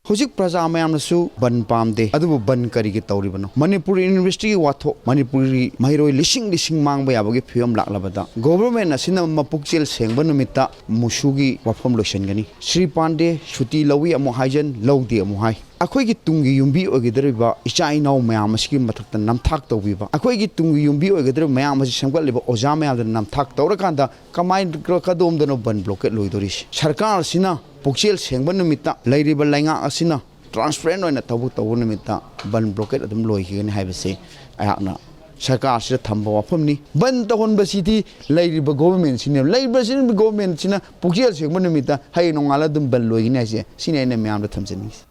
ꯍꯧꯖꯤꯛ ꯄ꯭ꯔꯖꯥ ꯃꯌꯥꯝꯅꯁꯨ ꯕꯟ ꯄꯥꯝꯗꯦ, ꯑꯗꯨꯕꯨ ꯕꯟ ꯀꯔꯤꯒꯤ ꯇꯧꯔꯤꯕꯅꯣ? ꯃꯅꯤꯄꯨꯔ ꯌꯨꯅꯤꯚꯔꯁꯤꯇꯤꯒꯤ ꯋꯥꯊꯣꯛ, ꯃꯅꯤꯄꯨꯔꯒꯤ ꯃꯍꯩꯔꯣꯏ ꯂꯤꯁꯤꯡ ꯂꯤꯁꯤꯡ ꯃꯥꯡꯕ ꯌꯥꯕꯒꯤ ꯐꯤꯕꯝ ꯂꯥꯛꯂꯕꯗ, ꯒꯣꯚꯔꯟꯃꯦꯟꯠ ꯑꯁꯤꯅ ꯃꯄꯨꯛꯆꯦꯜ ꯁꯦꯡꯕ ꯅꯨꯃꯤꯠꯇ ꯃꯨꯁꯨꯒꯤ ꯋꯥꯐꯝ ꯂꯣꯏꯁꯤꯟꯒꯅꯤ꯫ ꯁ꯭ꯔꯤ ꯄꯥꯟꯗꯦ ꯁꯨꯇꯤ ꯂꯧꯏ ꯑꯃꯨꯛ ꯍꯥꯏꯖꯟ, ꯂꯧꯗꯦ ꯑꯃꯨꯛ ꯍꯥꯏ꯫ ꯑꯩꯈꯣꯏꯒꯤ ꯇꯨꯡꯒꯤ ꯌꯨꯝꯕꯤ ꯑꯣꯏꯒꯗꯧꯔꯤꯕ ꯏꯆꯥ ꯏꯅꯥꯎ ꯃꯌꯥꯝ ꯑꯁꯤꯒꯤ ꯃꯊꯛꯇ ꯅꯝꯊꯥꯛ ꯇꯧꯕꯤꯕ, ꯑꯩꯈꯣꯏꯒꯤ ꯇꯨꯡꯒꯤ ꯌꯨꯝꯕꯤ ꯑꯣꯏꯒꯗꯧꯔꯤꯕ ꯃꯌꯥꯝ ꯑꯁꯤ ꯁꯦꯝꯒꯠꯂꯤꯕ ꯑꯣꯖꯥ ꯃꯌꯥꯝꯗ ꯅꯝꯊꯥꯛ ꯇꯧꯔꯀꯥꯟꯗ ꯀꯃꯥꯏ, ꯀꯗꯣꯝꯗꯅꯣ ꯕꯟ ꯕ꯭ꯂꯣꯀꯦꯠ ꯂꯣꯏꯗꯧꯔꯤꯁꯤ? ꯁꯔꯀꯥꯔ ꯑꯁꯤꯅ ꯄꯨꯛꯆꯦꯜ ꯁꯦꯡꯕ ꯅꯨꯃꯤꯠꯇ ꯂꯩꯔꯤꯕ ꯂꯩꯉꯥꯛ ꯑꯁꯤꯅ ꯇ꯭ꯔꯥꯟꯁꯄꯦꯔꯦꯟ ꯑꯣꯏꯅ ꯊꯕꯛ ꯇꯧꯕ ꯅꯨꯃꯤꯠꯇ ꯕꯟ ꯕ꯭ꯂꯣꯀꯦꯠ ꯑꯗꯨꯝ ꯂꯣꯏꯈꯤꯒꯅꯤ ꯍꯥꯏꯕꯁꯤ ꯑꯩꯍꯥꯛꯅ ꯁꯔꯀꯥꯔꯁꯤꯗ ꯊꯝꯕ ꯋꯥꯐꯝꯅꯤ꯫ ꯕꯟ ꯇꯧꯍꯟꯕꯁꯤꯗꯤ ꯂꯩꯔꯤꯕ ꯒꯣꯚꯔꯟꯃꯦꯟꯠꯁꯤꯅꯦꯕ, ꯂꯩꯔꯤꯕꯁꯤꯅ ꯒꯣꯚꯔꯟꯃꯦꯟꯠꯁꯤꯅ ꯄꯨꯛꯆꯦꯜ ꯁꯦꯡꯕ ꯅꯨꯃꯤꯠꯇ ꯍꯌꯦꯡ ꯅꯣꯡꯉꯥꯜꯂ ꯑꯗꯨꯝ ꯕꯟ ꯂꯣꯏꯒꯅꯤ ꯍꯥꯏꯁꯦ, ꯁꯤꯅꯤ ꯑꯩꯅ ꯃꯌꯥꯝꯗ ꯊꯝꯖꯅꯤꯡꯉꯤꯁꯦ꯫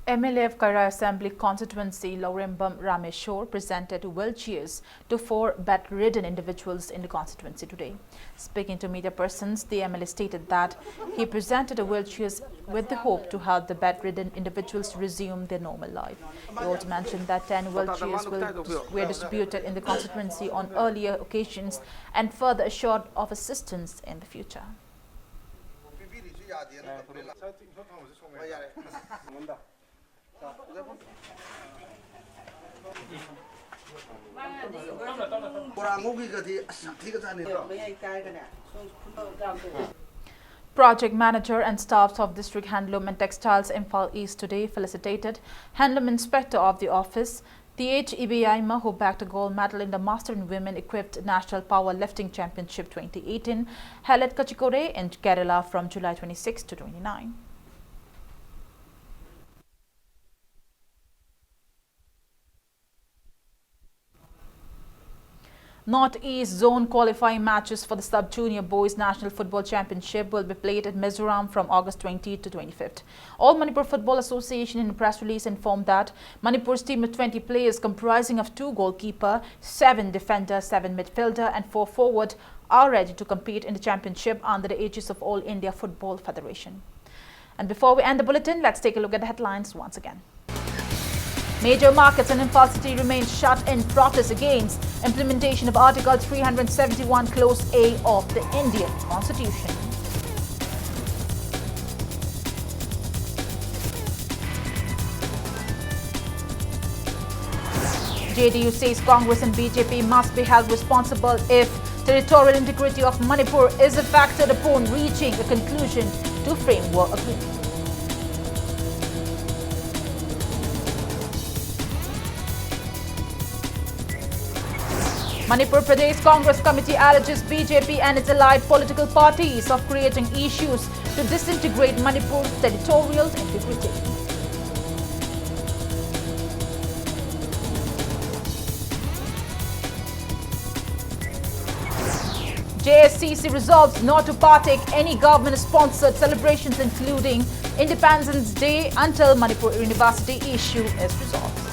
M L A of Kaira Assembly Constituency Laurembam Rameshwar presented wheelchairs to four bedridden individuals in the constituency today. Speaking to media persons, the M L A stated that he presented the wheelchairs with the hope to help the bedridden individuals resume their normal life. He also mentioned that ten wheelchairs will, were distributed in the constituency on earlier occasions and further assured of assistance in the future. Project manager and staffs of District Handloom and Textiles Imphal East today felicitated Handloom Inspector of the Office, Th Ibiyaima, who bagged a gold medal in the Master and Women Equipped National Powerlifting Championship twenty eighteen, held at Kachikore in Kerala from July twenty-six to twenty-nine. Northeast Zone qualifying matches for the Sub-Junior Boys National Football Championship will be played at Mizoram from August twenty to twenty-fifth. All Manipur Football Association in a press release informed that Manipur's team of twenty players, comprising of two goalkeeper, seven defender, seven midfielder and four forward, are ready to compete in the championship under the aegis of All India Football Federation. And before we end the bulletin, let's take a look at the headlines once again. Major markets in Imphal city remain shut in protest against implementation of Article three hundred seventy-one, Clause A of the Indian Constitution. J D U says Congress and B J P must be held responsible if territorial integrity of Manipur is factored upon reaching a conclusion to framework agreement. Manipur Pradesh Congress Committee alleges B J P and its allied political parties of creating issues to disintegrate Manipur's territorial integrity. J S C C resolves not to partake any government-sponsored celebrations, including Independence Day, until Manipur University issue is resolved.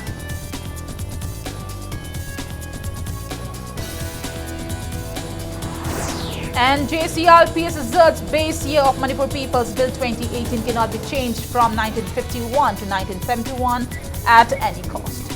And J C R P S asserts base year of Manipur People's Bill twenty eighteen cannot be changed from nineteen fifty-one to nineteen seventy-one at any cost.